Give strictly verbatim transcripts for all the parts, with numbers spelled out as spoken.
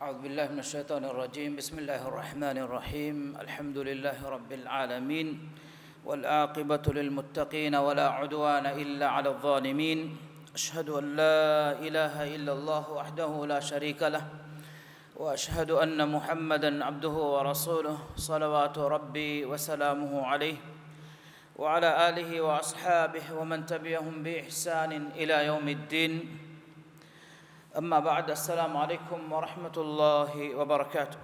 أعوذ بالله من الشيطان الرجيم. بسم الله الرحمن الرحيم. الحمد لله رب العالمين. والعاقبة للمتقين ولا عدوان إلا على الظالمين. أشهد أن لا إله إلا الله وحده لا شريك له. وأشهد أن محمدا عبده ورسوله. صلوات ربي وسلامه عليه وعلى آله وأصحابه ومن تبعهم بإحسان إلى يوم الدين. أما بعد، السلام عليكم ورحمة الله وبركاته.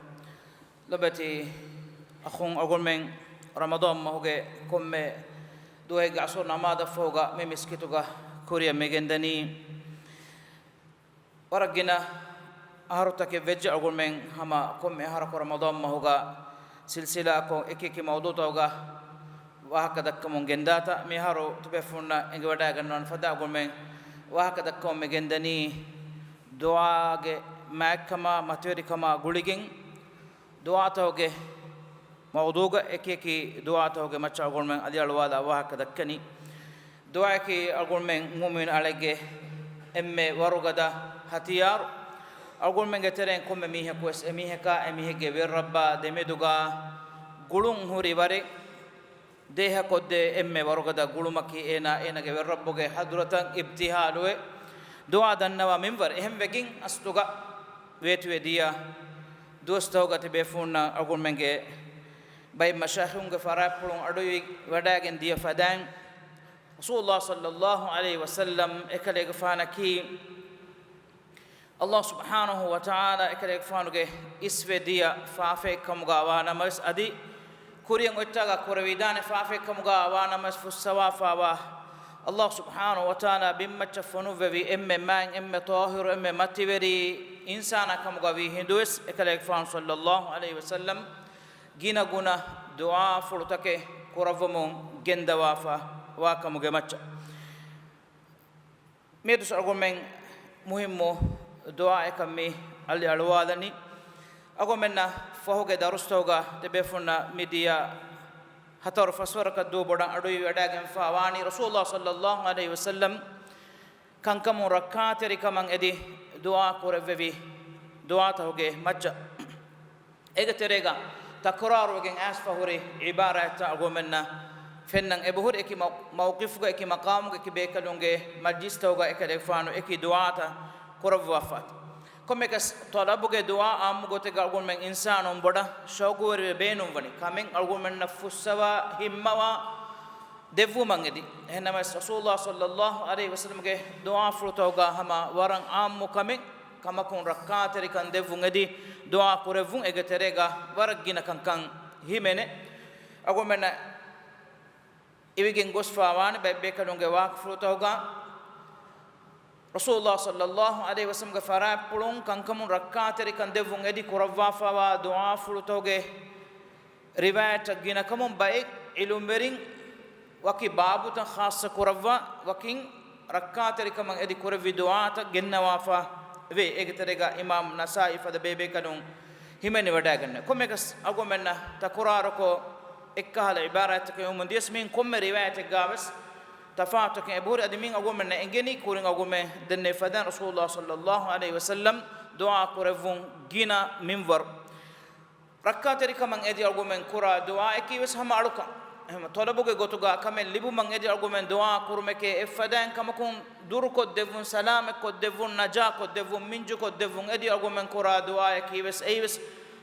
ލޮބުވެތި އަޚުން، އަޅުގަނޑުމެން ރަމަޟާން މަހުގެ ކޮންމެ ދުވަހެއްގެ ޢަޞުރު ނަމާދަށްފަހުގަ މި މިސްކިތުގަ ކުރިއަށް މިގެންދަނީ. ވަރަށް ގިނަ އަހަރުތަކެއް ވެއްޖެ އަޅުގަނޑުމެން ހަމަ ކޮންމެ އަހަރަކު ރަމަޟާން މަހުގަ ސިލްސިލާކޮށް އެކި އެކި މައުޟޫޢުތަކުގަ ވާހަކަ ދައްކަމުން ގެންދާތާ، މިހާރު ތިބޭފުޅުންނަށް އެނގިވަޑައިގަންނަވާނެ ފަދަ އަޅުގަނޑުމެން ވާހަކަ ދައްކަމުން މި ގެންދަނީ ދުޢާގެ މާތްކަމާ މަތިވެރިކަމާ ގުޅިގެން ދުޢާތަކުގެ މައުޟޫޢުގަ އެކި އެކި ދުޢާތަކުގެ މައްޗަށް އަޅުގަނޑުމެން އަލިއަޅުވާލާ ވާހަކަ ދައްކަނީ. ދުޢާއަކީ އަޅުގަނޑުމެން މުއުމިނު އަޅެއްގެ އެންމެ ވަރުގަދަ ހަތިޔާރު. އަޅުގަނޑުމެންގެ ތެރެއިން ކޮންމެ މީހަކުވެސް އެމީހަކާ އެމީހެއްގެ ވެރިރައްބާ ދެމެދުގަ ގުޅުން ހުރި ވަރެއް ދޭހަކޮށްދޭ އެންމެ ވަރުގަދަ ގުޅުމަކީ އޭނާ އޭނާގެ ވެރިރައްބުގެ ޙަޟްރަތަށް އިބްތިހާލުވެ ދުޢާ ދަންނަވާ މިންވަރެއް. އެހެންވެގެން އަސްލުގަ ވޭތުވެ ދިޔަ ދުވަސްތަކުގަ ތިބޭފުޅުންނަށް އަޅުގަނޑުމެންގެ ބައެއް މަޝާއިޚުންގެ ފަރާތްޕުޅުން އަޑުއިވި ވަޑައިގެން ދިޔަ ފަދައިން، ރަސޫލުﷲ ޞައްލަﷲ ޢަލައިހި ވަސައްލަމް އެކަލޭގެފާނަކީ، ﷲ ސުބްޙާނަހޫ ވަތަޢާލާ އެކަލޭގެފާނުގެ އިސްވެ ދިޔަ ފާފައެއް ކަމުގަ ވާނަމަވެސް، އަދި ކުރިއަށް އޮތްތާގަ ކުރެވިދާނެ ފާފައެއް ކަމުގަ ވާނަމަވެސް، ފުއްސަވާފާވާ ﷲ ސުބްޙާނަހޫ ވަތަޢާލާ ބިންމައްޗަށް ފޮނުއްވެވި އެންމެ މާތް، އެންމެ ޠާހިރު، އެންމެ މަތިވެރި އިންސާނާ ކަމުގަ ވީ ހިނދުވެސް، އެކަލޭގެފާނު ޞައްލަﷲ ޢަލައިހި ވަސައްލަމް ގިނަ ގުނަ ދުޢާފުޅުތަކެއް ކުރައްވަމުން ގެންދަވާފަ ވާކަމުގެ މައްޗަށް. މިއަދު އަޅުގަނޑުމެން މުހިއްމު ދުޢާއަކަށް މި އަލިއަޅުވާލަނީ. އަޅުގަނޑުމެންނަށް ފަހުގެ ދަރުސްތަކުގަ ތިބޭފުޅުންނަށް މިދިޔަ ހަތަރު ފަސްވަރަކަށް ދޫ ބޮޑަށް އަޑުއިވި ވަޑައިގެންފާ ވާނީ ރަސޫލުﷲ ޞައްލަﷲ ޢަލައިހި ވަސައްލަމް ކަންކަމުން ރައްކާތެރިކަމަށް އެދި ދުޢާ ކުރެއްވެވި ދުޢާތަކުގެ މައްޗަށް. އޭގެ ތެރޭގަ ތަކުރާރުވެގެން އައިސްފަ ހުރި ޢިބާރާތްތައް އަޅުގަނޑުމެންނަށް ފެންނަން އެބަހުރި، އެކި މަ-، މައުޤިފުގަ އެކި މަޤާމުގަ އެކި ބޭކަލުންގެ މަޖްލިސްތަކުގަ އެކަލޭގެފާނު އެކި ދުޢާތައް ކުރައްވާފައި. ކޮންމެއަކަސް ޠަލަބުގެ ދުޢާ ޢާއްމު ގޮތެއްގަ އަޅުގަނޑުމެން އިންސާނުން ބޮޑަށް ޝައުޤުވެރިވެ ބޭނުންވަނީ، ކަމެއް އަޅުގަނޑުމެންނަށް ފުއްސަވާ ހިންމަވާ ދެއްވުމަށް އެދި. އެހެންނަމަވެސް، ރަސޫލުﷲ ޞައްލަﷲ ޢަލައިހި ވަސައްލަމްގެ ދުޢާފުޅުތަކުގަ ހަމަ ވަރަށް ޢާއްމު ކަމެއް ކަމަކުން ރައްކާތެރިކަން ދެއްވުން އެދި ދުޢާ ކުރެއްވުން. އޭގެ ތެރޭގަ ވަރަށް ގިނަ ކަންކަން ހިމެނޭ. އަޅުގަނޑުމެންނަށް އިވިގެން ގޮސްފާވާނެ ބައެއް ބޭކަލުންގެ ވާހަކަފުޅުތަކުގަ، ރަސޫލުﷲ ޞައްލަﷲ ޢަލައިހި ވަސައްލަމްގެ ފަރާތްޕުޅުން ކަންކަމުން ރައްކާތެރިކަން ދެއްވުން އެދި ކުރައްވާފައިވާ ދުޢާފުޅުތަކުގެ ރިވާޔަތްތައް ގިނަކަމުން ބައެއް ޢިލްމުވެރިން ވަކި ބާބުތައް ޚާއްޞަ ކުރައްވާ، ވަކިން ރައްކާތެރިކަމަށް އެދި ކުރެއްވި ދުޢާތައް ގެންނަވާފަ ވޭ. އޭގެ ތެރޭގަ އިމާމް ނަސާއީ ފަދަ ބޭބޭކަލުން ހިމެނިވަޑައިގަންނަ. ކޮންމެއަކަސް އަޅުގަނޑުމެންނަށް ތަކުރާރުކޮށް އެއްކަހަލަ ޢިބާރާތްތަކެއް އޮމުން ދިޔަސް މިއިން ކޮންމެ ރިވާޔަތެއްގަވެސް ތަފާތުކަން އެބަހުރި. އަދި މިއިން އަޅުގަނޑުމެންނަށް އެނގެނީ ކުރިން އަޅުގަނޑުމެން ދެންނެވި ފަދައިން ރަސޫލުﷲ ޞައްލަﷲ ޢަލައިހި ވަސައްލަމް ދުޢާ ކުރެއްވުން ގިނަ މިންވަރު. ރައްކާތެރިކަމަށް އެދި އަޅުގަނޑުމެން ކުރާ ދުޢާއަކީވެސް ހަމަ އަޅުކަން. އެހެން ޠަލަބުގެ ގޮތުގަ ކަމެއް ލިބުމަށް އެދި އަޅުގަނޑުމެން ދުޢާ ކުރުމެކޭ، އެއްފަދައިން ކަމަކުން ދުރުކޮށްދެއްވުން، ސަލާމަތްކޮށްދެއްވުން، ނަޖާކޮށްދެއްވުން، މިންޖުކޮށްދެއްވުން އެދި އަޅުގަނޑުމެން ކުރާ ދުޢާއަކީވެސް އެއީވެސް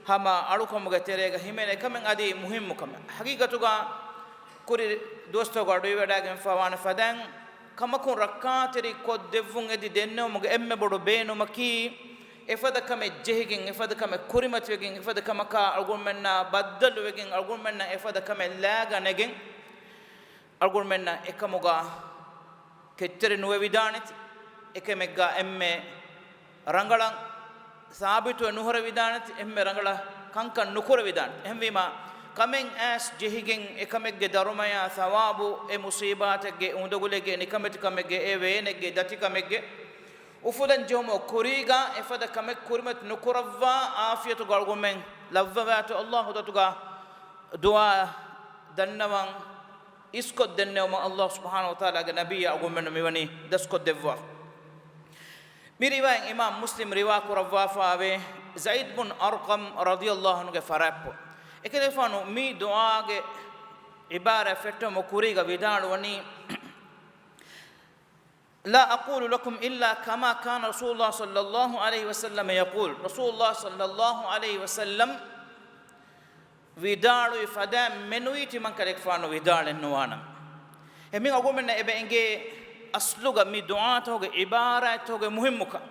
ހަމަ އަޅުކަމުގެ ތެރޭގަ ހިމެނޭ ކަމެއް، އަދި މުހިއްމު ކަމެއް. ހަގީގަތުގަ ކުރި ދުވަސްތަކުގަ އަޑުއިވިވަޑައިގެންފާވާނެ ފަދައިން ކަމަކުން ރައްކާތެރި ކޮށްދެއްވުން އެދި ދެންނެވުމުގެ އެންމެ ބޮޑު ބޭނުމަކީ، އެފަދަ ކަމެއް ޖެހިގެން، އެފަދަ ކަމެއް ކުރިމަތިވެގެން، އެފަދަ ކަމަކާ އަޅުގަނޑުމެންނާ ބައްދަލުވެގެން، އަޅުގަނޑުމެންނަށް އެފަދަ ކަމެއް ލާގަނެގެން، އަޅުގަނޑުމެންނަށް އެކަމުގަ ކެތްތެރި ނުވެވިދާނެތި، އެކަމެއްގަ އެންމެ ރަނގަޅަށް ސާބިތުވެ ނުހުރެވިދާނެތި، އެންމެ ރަނގަޅަށް ކަންކަން ނުކުރެވިދާނެތި. އެހެންވީމާ، ކަމެއް އައިސް ޖެހިގެން އެކަމެއްގެ ދަރުމަޔާ ސަވާބު، އެ މުސީބާތެއްގެ އުނދަގުލެއްގެ ނިކަމެތިކަމެއްގެ އެ ވޭނެއްގެ ދަތިކަމެއްގެ އުފުލަން ޖެހުމުގެ ކުރީގަ އެފަދަ ކަމެއް ކުރިމަތި ނުކުރައްވާ އާފިޔަތުގަ އަޅުގަނޑުމެން ލައްވަވާތޯ ﷲ ދަތުގަ ދުޢާ ދަންނަވަން އިސްކޮށްދެންނެވުމަށް ﷲ ސުބްޙާނަހޫ ވަތަޢާލާގެ ނަބިއްޔާ އަޅުގަނޑުމެންނަށް މިވަނީ ދަސްކޮށްދެއްވާފަ. މި ރިވާޔަތް އިމާމް މުސްލިމް ރިވާ ކުރައްވާފައިވޭ. ޒައިދް ބުން އަރްޤަމް ރަޟިޔަﷲ ޢަންހުގެ ފަރާތްޕުޅު. އެކަލޭގެފާނު މި ދުޢާގެ ޢިބާރާތް ފެއްޓުމުގެ ކުރީގަ ވިދާޅުވަނީ، لا أقول لكم إلا كما كان رسول الله صلى الله عليه وسلم يقول. ރަސޫލުﷲ ޞައްލަﷲ ޢަލައިހި ވަސައްލަމް ވިދާޅުވި ފަދައިން މެނުވީ ތިމަންކަލޭގެފާނު ވިދާޅެއް ނުވާނަމަ. އެމީހުން އަޅުގަނޑުމެންނަށް އެބަ އެނގޭ އަސްލުގަ މި ދުޢާތަކުގެ ޢިބާރާތްތަކުގެ މުހިއްމުކަން.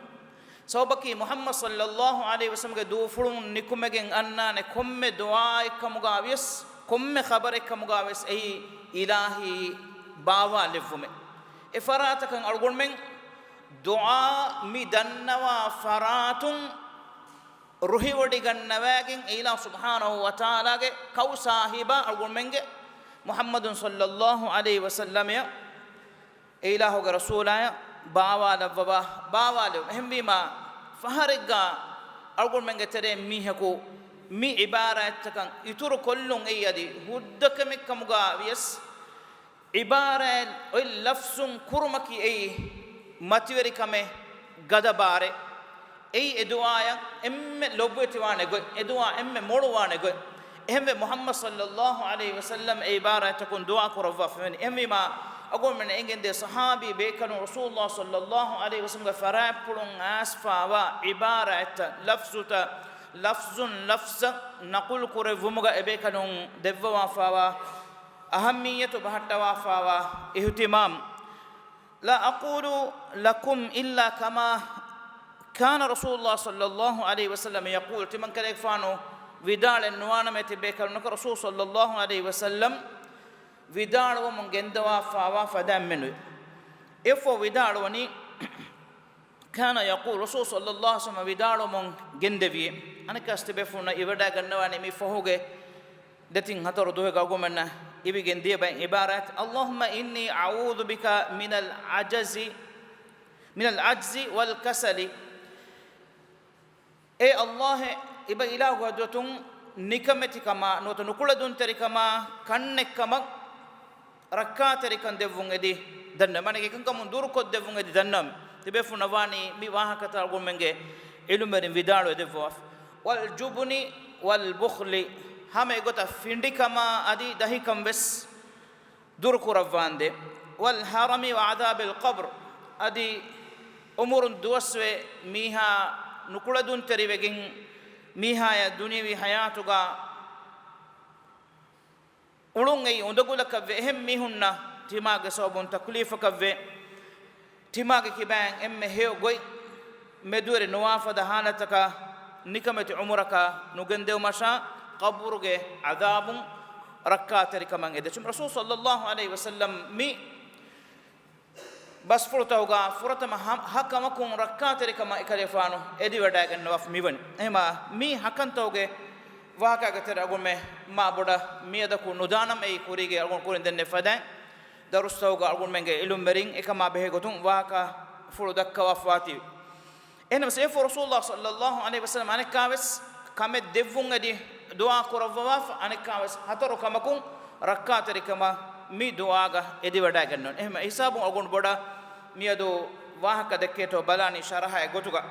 ސަބަބަކީ މުޙައްމަދު ޞައްލަﷲ ޢަލައިހި ވަސައްލަމްގެ ދޫފުޅުން ނިކުމެގެން އަންނާނެ ކޮންމެ ދުޢާއެއްކަމުގަ ވިޔަސް، ކޮންމެ ޚަބަރެއްކަމުގަ ވިޔަސް އެއީ އިލާހީ ބާވާލެއްވުމެއް. އެ ފަރާތަކަށް އަޅުގަނޑުމެން ދުޢާ މި ދަންނަވާ ފަރާތުން ރުހިވޮޑިގަންނަވައިގެން އެ އިލާހު ސުބްޙާނަހޫ ވަތަޢާލާގެ ކައު ސާހިބާ އަޅުގަނޑުމެންގެ މުޙައްމަދު ޞައްލަﷲ ޢަލައިހި ވަސައްލަމަށް އެ އިލާހުގެ ރަސޫލާޔަށް ބާވާލައްވަވާ، ބާވާލެވުން. އެހެންވީމާ، ފަހަރެއްގަ އަޅުގަނޑުމެންގެ ތެރެއިން މީހަކު މި ޢިބާރާތްތަކަށް އިތުރު ކޮށްލުން އެއީ އަދި ހުއްދަ ކަމެއްކަމުގަ ވިޔަސް، ޢިބާރާތް އޮތް ލަފްޒުން ކުރުމަކީ އެއީ މަތިވެރިކަމެއް، ގަދަ ބާރެއް. އެއީ އެ ދުޢާއަށް އެންމެ ލޮބުވެތިވާނެ ގޮތް، އެ ދުޢާ އެންމެ މޮޅުވާނެ ގޮތް. އެހެންވެ، މުޙައްމަދު ޞައްލަﷲ ޢަލައިހި ވަސައްލަމް އެ ޢިބާރާތްތަކުން ދުޢާ ކުރައްވާފައިވަނީ. އެހެންވީމާ، އަޅުގަނޑުމެންނަށް އެނގެންދޭ ޞަޙާބީ ބޭކަލުން ރަސޫލުﷲ ޞައްލަﷲ ޢަލައިހި ވަސައްލަމްގެ ފަރާތްޕުޅުން އައިސްފައިވާ ޢިބާރާތްތައް، ލަފްޒުތައް، ލަފްޒުން ލަފްޒަށް ނަޤުލު ކުރެއްވުމުގަ އެބޭކަލުން ދެއްވަވާފައިވާ އަހައްމިއްޔަތު ބަހައްޓަވާފައިވާ އިހުތިމާމް. لا أقول لكم إلا كما كان رسول الله صلى الله عليه وسلم يقول. ތިމަންކަލޭގެފާނު ވިދާޅެއް ނުވާނަމޭ ތިބޭކަލުންނަކަށް ރަސޫލު ޞައްލަﷲ ޢަލައިހި ވަސައްލަމް ވިދާޅުވަމުން ގެންދަވާފައިވާ ފަދައިން މެނުވީ. އެއަށްފަހު ވިދާޅުވަނީ، كان يقول، ރަސޫލު ޞައްލަﷲ ޢަލައިހި ވަސައްލަމް ވިދާޅުވަމުން ގެންދެވިއޭ. އަނެއްކާވެސް ތިބޭފުޅުންނަށް އިވެވަޑައިގަންނަވާނީ މި ފަހުގެ ދެތިން ހަތަރު ދުވަހެއްގަ އަޅުގަނޑުމެންނަށް އިވިގެން ދިޔަ ބައެއް ޢިބާރާތް، اللهم إني أعوذ بك من العجز، من العجز والكسل. އޭ ﷲ، އިބަ އިލާހު ޙަޟްރަތުން ނިކަމެތިކަމާ، ނުވަތަ ނުކުޅެދުންތެރިކަމާ، ކަންނެއްކަމަށް ރައްކާތެރިކަން ދެއްވުން އެދި ދަންނަވަމެ. އަނެއް އެކަންކަމުން ދުރުކޮށްދެއްވުން އެދި ދަންނަވަމެ. ތިބޭފުޅުންނަށް ވާނީ މި ވާހަކަތައް އަޅުގަނޑުމެންގެ ޢިލްމުވެރިން ވިދާޅުވެ ދެއްވަވާފަ. والجبن والبخل، ހަމަ އެގޮތަށް ފިނޑިކަމާ އަދި ދަހިކަން ވެސް ދުރުކުރައްވާނދޭ. والهرم وعذاب القبر، އަދި އުމުރުން ދުވަސްވެ މީހާ ނުކުޅެދުންތެރިވެގެން މީހާޔަށް ދުނިޔެވީ ޙަޔާތުގަ އުޅުން އެއީ އުނދަގުލަކަށްވެ، އެހެން މީހުންނަށް ތިމާގެ ސަބަބުން ތަކުލީފަކަށްވެ، ތިމާގެ ކިބައިން އެންމެ ހެޔޮ ގޮތް މެދުވެރި ނުވާފަދަ ޙާލަތަކަށް ނިކަމެތި ޢުމުރަކަށް ނުގެންދެވުމަށާ، ޤަބުރުގެ ޢަޛާބުން ރައްކާތެރިކަމަށް އެދެއްވުމަށް. ރަސޫލު ޞައްލަﷲ ޢަލައިހި ވަސައްލަމް މި ބަސްފުޅުތަކުގަ ފުރަތަމަ ހަ-، ހަ ކަމަކުން ރައްކާތެރިކަމަށް އެކަލޭގެފާނު އެދިވަޑައިގަންނަވާފަ މިވަނީ. އެހެންމާ، މި ހަ ކަންތަކުގެ ވާހަކައިގެ ތެރެއަށް އަޅުގަނޑުމެން މާ ބޮޑަށް މިއަދަކު ނުދާނަމޭ ކުރީގެ އަޅުގަނޑު ކުރިން ދެންނެވި ފަދައިން ދަރުސްތަކުގަ އަޅުގަނޑުމެންގެ ޢިލްމުވެރިން އެކަމާ ބެހޭ ގޮތުން ވާހަކަފުޅު ދައްކަވާފަވާތީވެ. އެހެންނަމަވެސް އެއަށްފަހު ރަސޫލުﷲ ޞައްލަﷲ ޢަލައިހި ވަސައްލަމް އަނެއްކާވެސް ކަމެއް ދެއްވުން އެދި ދުޢާ ކުރައްވަވާފަ، އަނެއްކާވެސް ހަތަރު ކަމަކުން ރައްކާތެރިކަމަށް މި ދުޢާގަ އެދިވަޑައިގަންނަވަން. އެހެންމަ ހިސާބުން އަޅުގަނޑު ބޮޑަށް މިއަދު ވާހަކަ ދެއްކޭތޯ ބަލާނީ ޝަރަޙައެއް ގޮތުގަ.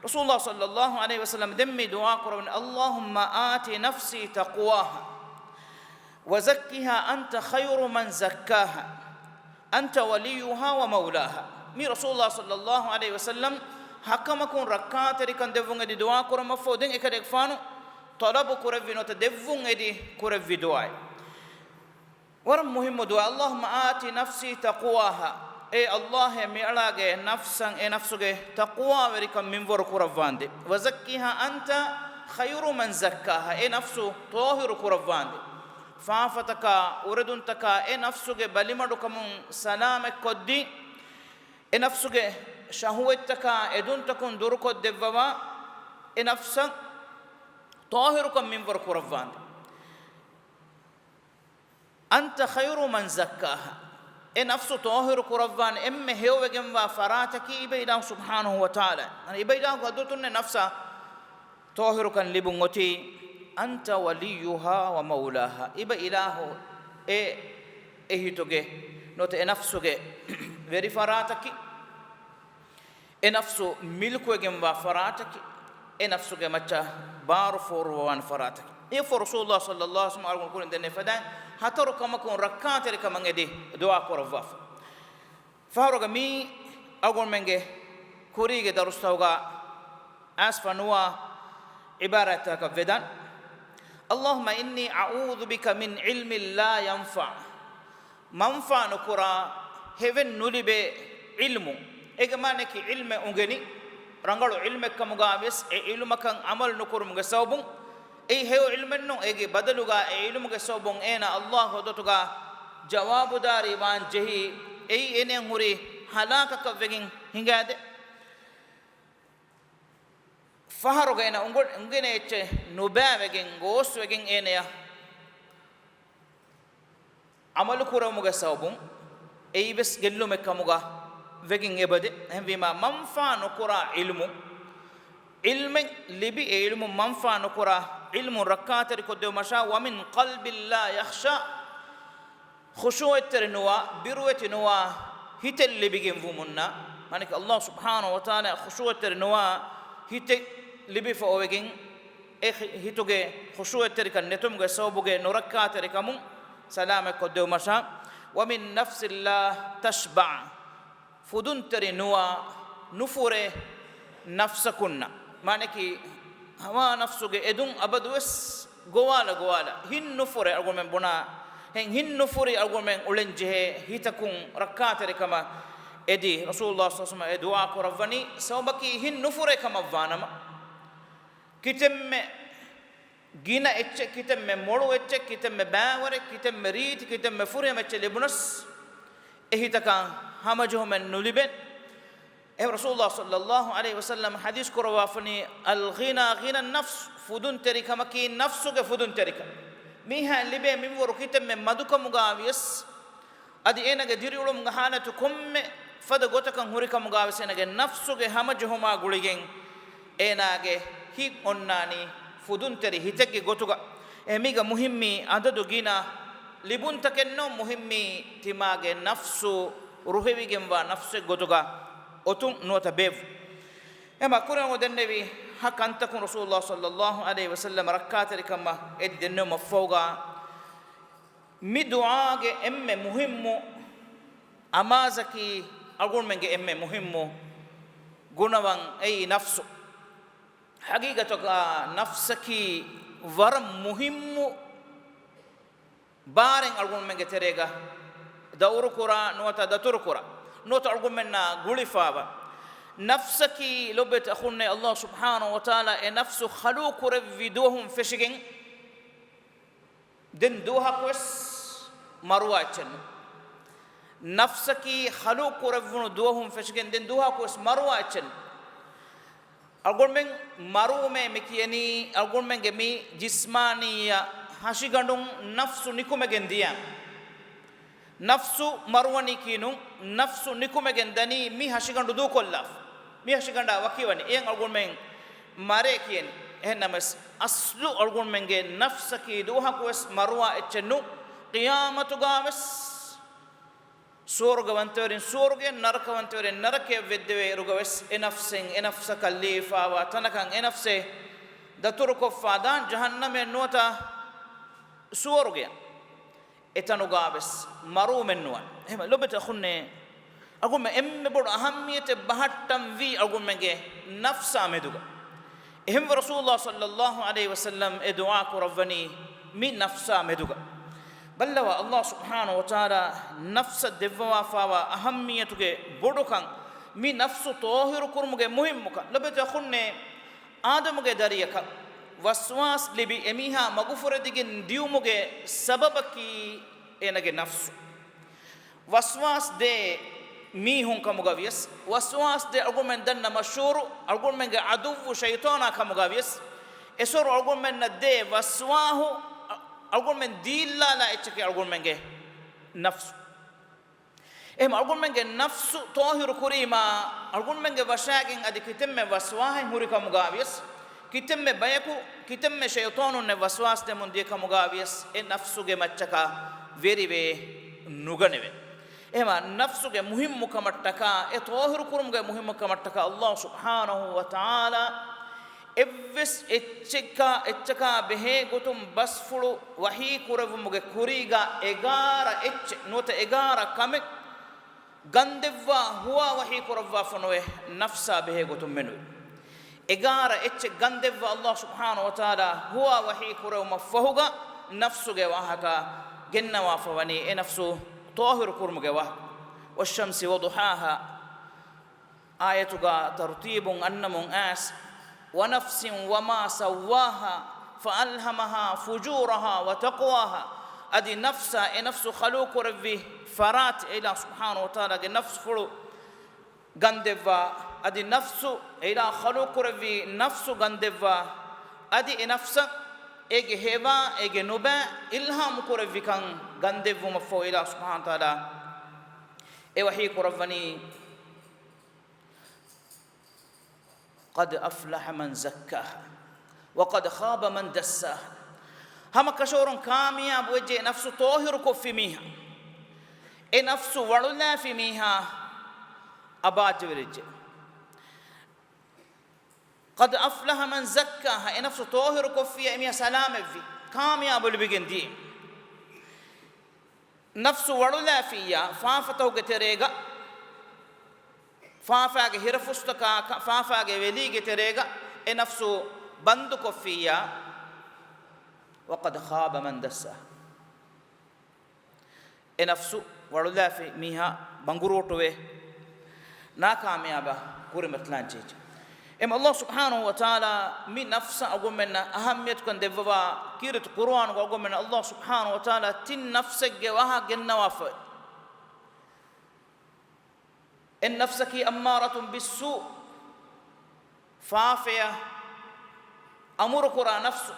ރަސޫލުﷲ ޞައްލަﷲ ޢަލައިހި ވަސައްލަމް ދެން މި ދުޢާ ކުރަވަނީ، اللهم آت نفسي تقواها وزكها أنت خير من زكاها أنت وليها ومولاها. މި ރަސޫލުﷲ ޞައްލަﷲ ޢަލައިހި ވަސައްލަމް ހަ ކަމަކުން ރައްކާތެރިކަން ދެއްވުން އެދި ދުޢާ ކުރުމަށްފަހު ދެން އެކަލޭގެފާނު ޠަލަބު ކުރެއްވި ނުވަތަ ދެއްވުން އެދި ކުރެއްވި ދުޢާއެއް. ވަރަށް މުހިއްމު ދުޢާ. اللهم آت نفسي تقواها. އޭ ﷲ، މިއަޅާގެ ނަފްސަށް އެ ނަފްސުގެ ތަޤްވާވެރިކަން މިންވަރު ކުރައްވާނދޭ. وزكها أنت خير من زكاها. އެ ނަފްސު ޠާހިރު ކުރައްވާނދޭ. ފާފަތަކާ، އުރެދުންތަކާ އެ ނަފްސުގެ ބަލިމަޑުކަމުން ސަލާމަތްކޮށްދީ، އެ ނަފްސުގެ ޝަހުވަތްތަކާ އެދުންތަކުން ދުރުކޮށްދެއްވަވާ، އެ ނަފްސަށް ޠާހިރުކަން މިންވަރު ކުރައްވާނދޭ. أنت خير من زكاها. އެ ނަފްސު ޠާހިރު ކުރައްވާނެ އެންމެ ހެޔޮވެގެންވާ ފަރާތަކީ އިބަ އިލާހު ސުބްޙާނަހޫ ވަތަޢާލާ. އިބަ އިލާހު ޙަޟްރަތުންނެ ނަފްސަށް ޠާހިރުކަން ލިބުން އޮތީ، أنت وليها ومولاها. އިބަ އިލާހު އެ އެހިތުގެ ނުވަތަ އެ ނަފްސުގެ ވެރިފަރާތަކީ، އެ ނަފްސު މިލްކުވެގެންވާ ފަރާތަކީ، އެ ނަފްސުގެ މައްޗަށް ބާރު ފޯރުވާނެ ފަރާތަކީ. އެއަށްފަހު ރަސޫލުﷲ ޞައްލަﷲ ޢަލައިހި ވަސައްލަމަ އަޅުގަނޑު ކުރިން ދެންނެވި ފަދައިން ހަތަރު ކަމަކުން ރައްކާތެރިކަމަށް އެދި ދުޢާ ކުރައްވާފަ. ފަހަރުގަ މީ އަޅުގަނޑުމެންގެ ކުރީގެ ދަރުސްތަކުގަ އައިސްފަ ނުވާ ޢިބާރާތްތަކަށް ވެދާނެ. اللهم إني أعوذ بك من علم لا ينفع. މަންފާ ނުކުރާ، ހެވެއް ނުލިބޭ ޢިލްމު. އޭގެ މާނައަކީ ޢިލްމެއް އުނގެނި، ރަނގަޅު ޢިލްމެއް ކަމުގަ ވިޔަސް އެ ޢިލްމަކަށް ޢަމަލު ނުކުރުމުގެ ސަބަބުން، އެއީ ހެޔޮ ޢިލްމެއް ނޫން، އޭގެ ބަދަލުގަ އެ ޢިލްމުގެ ސަބަބުން އޭނާ ﷲ ހަޟްރަތުގަ ޖަވާބުދާރީ ވާން ޖެހީ، އެއީ އޭނައަށް ހުރި ހަލާކަކަށް ވެގެން ހިނގާދޭ. ފަހަރުގަ އޭނަ އުނގެ-، އުނގެނޭ އެއްޗެއް ނުބައިވެގެން ގޯސްވެގެން އޭނަޔަށް ޢަމަލު ކުރެވުމުގެ ސަބަބުން އެއީވެސް ގެއްލުމެއް ކަމުގަ ވެގެން އެބަދޭ. އެހެންވީމާ، މަންފާ ނުކުރާ ޢިލްމު، ޢިލްމެއް ލިބި އެ ޢިލްމުން މަންފާ ނުކުރާ ޢިލްމުން ރައްކާތެރިކޮށްދެވުމަށާ، ومن قلب لا يخشع، ޚުޝޫޢަތްތެރި ނުވާ، ބިރުވެތި ނުވާ ހިތެއް ލިބިގެން ވުމުންނާ، މާނައަކީ ﷲ ސުބްޙާނަހޫ ވަތަޢާލާ ޚުޝޫޢަތްތެރި ނުވާ ހިތެއް ލިބިފަ އޮވެގެން، އެ ހި-، ހިތުގެ ޚުޝޫޢަތްތެރިކަން ނެތުމުގެ ސަބަބުގެ ނުރައްކާތެރިކަމުން ސަލާމަތްކޮށްދެވުމަށާ، ومن نفس لا تشبع، ފުދުންތެރި ނުވާ ނުފުރޭ ނަފްސަކުންނަށް. މާނައަކީ، ހަމަ ނަފްސުގެ އެދުން އަބަދުވެސް ގޮވާލަ ގޮވާލަ، ހިތް ނުފުރޭ އަޅުގަނޑުމެން ބުނާ، ހެން ހިތް ނުފުރި އަޅުގަނޑުމެން އުޅެން ޖެހޭ ހިތަކުން ރައްކާތެރިކަމަށް އެދި، ރަސޫލުﷲ ޞައްލަﷲ ޢަލައިހި ވަސައްލަމަ އެ ދުޢާ ކުރައްވަނީ، ސަބަބަކީ ހިތް ނުފުރޭ ކަމަށްވާނަމަ، ކިތަންމެ ގިނަ އެއްޗެއް، ކިތަންމެ މޮޅު އެއްޗެއް، ކިތަންމެ ބައިވަރެއް، ކިތަންމެ ރީތި، ކިތަންމެ ފުރިހަމަ އެއްޗެއް ލިބުނަސް، އެ ހިތަކަށް ހަމަޖެހުމެއް ނުލިބޭ. އެހެން ރަސޫލުﷲ ޞައްލަﷲ ޢަލައިހި ވަސައްލަމަ ޙަދީޘް ކުރައްވާފަނީ، الغنى غنى النفس، ފުދުންތެރިކަމަކީ ނަފްސުގެ ފުދުންތެރިކަން. މީހާ ލިބޭ މިންވަރު ކިތަންމެ މަދުކަމުގަ ވިޔަސް، އަދި އޭނާގެ ދިރިއުޅުމުގެ ޙާލަތު ކޮންމެ ފަދަ ގޮތަކަށް ހުރިކަމުގަވެސް އޭނާގެ ނަފްސުގެ ހަމަޖެހުމާ ގުޅިގެން އޭނާގެ ހިތް އޮންނާނީ ފުދުންތެރި ހިތެއްގެ ގޮތުގަ. އެ މީގަ މުހިއްމީ އަދަދު ގިނަ ލިބުންތަކެއްނޫން، މުހިއްމީ ތިމާގެ ނަފްސު ރުހެވިގެންވާ ނަފްސެއް ގޮތުގަ އޮތުން ނުވަތަ ބޭއްވުން. އެމަ ކުރިން ދެންނެވި ހަ ކަންތަކުން ރަސޫލުﷲ ޞައްލަﷲ ޢަލައިހި ވަސައްލަމަ ރައްކާތެރިކަމަށް އެދި ދެންނެވުމަށްފަހުގަ، މި ދުޢާގެ އެންމެ މުހިއްމު އަމާޒަކީ އަޅުގަނޑުމެންގެ އެންމެ މުހިއްމު ގުނަވަން އެއީ ނަފްސު. ޙަޤީޤަތުގަ ނަފްސަކީ ވަރަށް މުހިއްމު ބާރެއް އަޅުގަނޑުމެންގެ ތެރޭގަ ދައުރުކުރާ ނުވަތަ ދަތުރުކުރާ ނުވަތަ އަޅުގަނޑުމެންނާ ގުޅިފަވާ. ނަފްސަކީ ލޮބުވެތި އަޚުންނޭ، ﷲ ސުބްޙާނަހޫ ވަތަޢާލާ އެ ނަފްސު ޚަލުޤު ކުރެއްވި ދުވަހުން ފެށިގެން ދެން ދުވަހަކުވެސް މަރުވާ އެއްޗެއް ނޫން. ނަފްސަކީ ޚަލުޤު ކުރެއްވުނު ދުވަހުން ފެށިގެން ދެން ދުވަހަކުވެސް މަރުވާ އެއްޗެއް ނޫން. އަޅުގަނޑުމެން މަރުވުމޭ މި ކިޔަނީ އަޅުގަނޑުމެންގެ މި ޖިސްމާނީ ހަށިގަނޑުން ނަފްސު ނިކުމެގެން ދިޔަ. ނަފްސު މަރުވަނީ ކީ ނޫން، ނަފްސު ނިކުމެގެން ދަނީ މި ހަށިގަނޑު ދޫކޮށްލާފަ. މި ހަށިގަނޑާ ވަކިވަނީ. އެއަށް އަޅުގަނޑުމެން މަރޭ ކިޔަނީ. އެހެންނަމަވެސް، އަސްލު އަޅުގަނޑުމެންގެ ނަފްސަކީ ދުވަހަކުވެސް މަރުވާ އެއްޗެއް ނޫން. ޤިޔާމަތުގަވެސް ސުވަރުގަވަންތަވެރިން ސުވަރުގެ، ނަރަކަވަންތަވެރިން ނަރަކަޔަށް ވެއްދެވޭ އިރުގަވެސް، އެ ނަފްސެއް އެ ނަފްސަކަށް ލިޔެފަވާ ތަނަކަށް އެ ނަފްސެއް ދަތުރުކޮށްފަ ދާން ޖަހަންނަމެއް ނުވަތަ ސުވަރުގެއަށް. އެތަނުގަވެސް މަރުވުމެއް ނުވާނެ. އެހެން ލޮބުވެތި އަޚުންނޭ، އަޅުގަނޑުމެން އެންމެ ބޮޑު އަހައްމިޔަތެއް ބަހައްޓަންވީ އަޅުގަނޑުމެންގެ ނަފްސާ މެދުގަ. އެހެންވެ ރަސޫލުﷲ ޞައްލަﷲ ޢަލައިހި ވަސައްލަމަ އެ ދުޢާ ކުރައްވަނީ މި ނަފްސާ މެދުގަ. ބައްލަވާ، ﷲ ސުބްޙާނަހޫ ވަތަޢާލާ ނަފްސަށް ދެއްވަވާފަވާ އަހައްމިޔަތުގެ ބޮޑުކަން، މި ނަފްސު ޠާހިރު ކުރުމުގެ މުހިއްމުކަން. ލޮބުވެތި އަޚުންނޭ، އާދަމުގެ ދަރިޔަކަށް ވަސްވާސް ލިބި އެމީހާ މަގުފުރެދިގެން ދިޔުމުގެ ސަބަބަކީ އޭނަގެ ނަފްސު. ވަސްވާސް ދޭ މީހުން ކަމުގަ ވިޔަސް، ވަސްވާސް ދޭ އަޅުގަނޑުމެން ދަންނަ މަޝްހޫރު އަޅުގަނޑުމެންގެ ޢަދުއްވު ޝައިޠާނާ ކަމުގަ ވިޔަސް، އެސޮރު އަޅުގަނޑުމެންނަށް ދޭ ވަސްވާހު އަ-، އަޅުގަނޑުމެން ދީއްލާލާ އެއްޗަކީ އަޅުގަނޑުމެންގެ ނަފްސު. އެހެން އަޅުގަނޑުމެންގެ ނަފްސު ޠާހިރު ކުރީމާ، އަޅުގަނޑުމެންގެ ވަށާގެން އަދި ކިތަންމެ ވަސްވާހެއް ހުރި ކަމުގަ ވިޔަސް، ކިތަންމެ ބަޔަކު، ކިތަންމެ ޝައިޠާނުންނެއް ވަސްވާސް ދެމުން ދިޔަ ކަމުގަ ވިޔަސް، އެ ނަފްސުގެ މައްޗަކަށް ވެރިވެ ނުގަނެވޭ. އެހެމާ ނަފްސުގެ މުހިއްމު ކަމަށްޓަކާ، އެ ޠާހިރު ކުރުމުގެ މުހިއްމު ކަމަށްޓަކާ، ﷲ ސުބްޙާނަހޫ ވަތަޢާލާ އެއްވެސް އެއްޗެއްކާ، އެއްޗަކާ ބެހޭ ގޮތުން ބަސްފުޅު ވަޙީ ކުރެއްވުމުގެ ކުރީގާ އެގާރަ އެއްޗެއް ނުވަތަ އެގާރަ ކަމެއް ގަންދެއްވާ ހުވާ ވަޙީ ކުރައްވާފަ ނުވޭ، ނަފްސާ ބެހޭ ގޮތުން މެނުވޭ. އެގާރަ އެއްޗެއް ގަންދެއްވާ އައްލާހު ސުބްޙާނަހު ވަތަޢާލާ ހުވާ ވަޙީ ކުރެވުމަށްފަހުގަ ނަފްސުގެ ވާހަކަ ގެންނަވާފަ ވަނީ އެ ނަފްސު ޠާހިރު ކުރުމުގެ ވާހަކަ. وَالشَّمْسِ وَضُحَاهَا އާޔަތުގަ ތަރުތީބުން އަންނަމުން އައިސް، وَنَفْسٍ وَمَا سَوَّاهَا فَأَلْهَمَهَا فُجُورَهَا وَتَقْوَاهَا. އަދި ނަފްސާ، އެ ނަފްސު ޚަލުޤު ކުރެއްވި ފަރާތް، އެ އިލާހު ސުބްޙާނަހު ވަތަޢާލާގެ ނަފްސުފުޅު ގަންދެއްވާ، އަދި ނަފްސު، އެ އިލާހު ޚަލުޤު ކުރެއްވި ނަފްސު ގަންދެއްވާ، އަދި އެ ނަފްސަށް އޭގެ ހެވާ، އޭގެ ނުބައި އިލްހާމު ކުރެއްވިކަން ގަންދެއްވުމަށްފަހު އިލާހު ސުބްޙާނަހު ވަތަޢާލާ އެ ވަޙީ ކުރައްވަނީ، قَدْ أَفْلَحَ مَنْ زَكَّاهَا وَقَدْ خَابَ مَنْ دَسَّاهَا. ހަމަ ކަށަވަރުން ކާމިޔާބު ވެއްޖެ އެ ނަފްސު ޠާހިރު ކޮށްފި މީހާ. އެ ނަފްސު ވަޅުލާފި މީހާ އަބާއްޖަވެރިވެއްޖެ. قَدْ أَفْلَحَ مَنْ زَكَّاهَا، އެ ނަފްސު ޠާހިރު ކޮށްފިއްޔާ އެމީހާ ސަލާމަތްވި، ކާމިޔާބު ލިބިގެން ދިޔަ. ނަފްސު ވަޅުލާފިއްޔާ ފާފަތަކުގެ ތެރޭގަ، ފާފާގެ ހިރަފުސްތަކާ، ފާފާގެ ވެލީގެ ތެރޭގަ އެ ނަފްސު ބަންދުކޮށްފިއްޔާ، وَقَدْ خَابَ مَنْ دَسَّاهَا. އެ ނަފްސު ވަޅުލާފި މީހާ ބަނގުރޫޓުވެ، ނާކާމިޔާބަށް ކުރިމަތިލާން ޖެހިއްޖެ. އެމަ އައްލާހު ސުބްޙާނަހު ވަތަޢާލާ މި ނަފްސަށް އަޅުގަނޑުމެންނަށް އަހައްމިޔަތުކަން ދެއްވަވާ ކީރިތި ޤުރުއާނުގަ އަޅުގަނޑުމެންނަށް އައްލާހު ސުބްޙާނަހު ވަތަޢާލާ ތިން ނަފްސެއްގެ ވާހަކަ ގެންނަވާފައި. އެއް ނަފްސަކީ أَمَّارَةٌ بِالسُّوءِ، ފާފަޔަށް އަމުރުކުރާ ނަފްސު.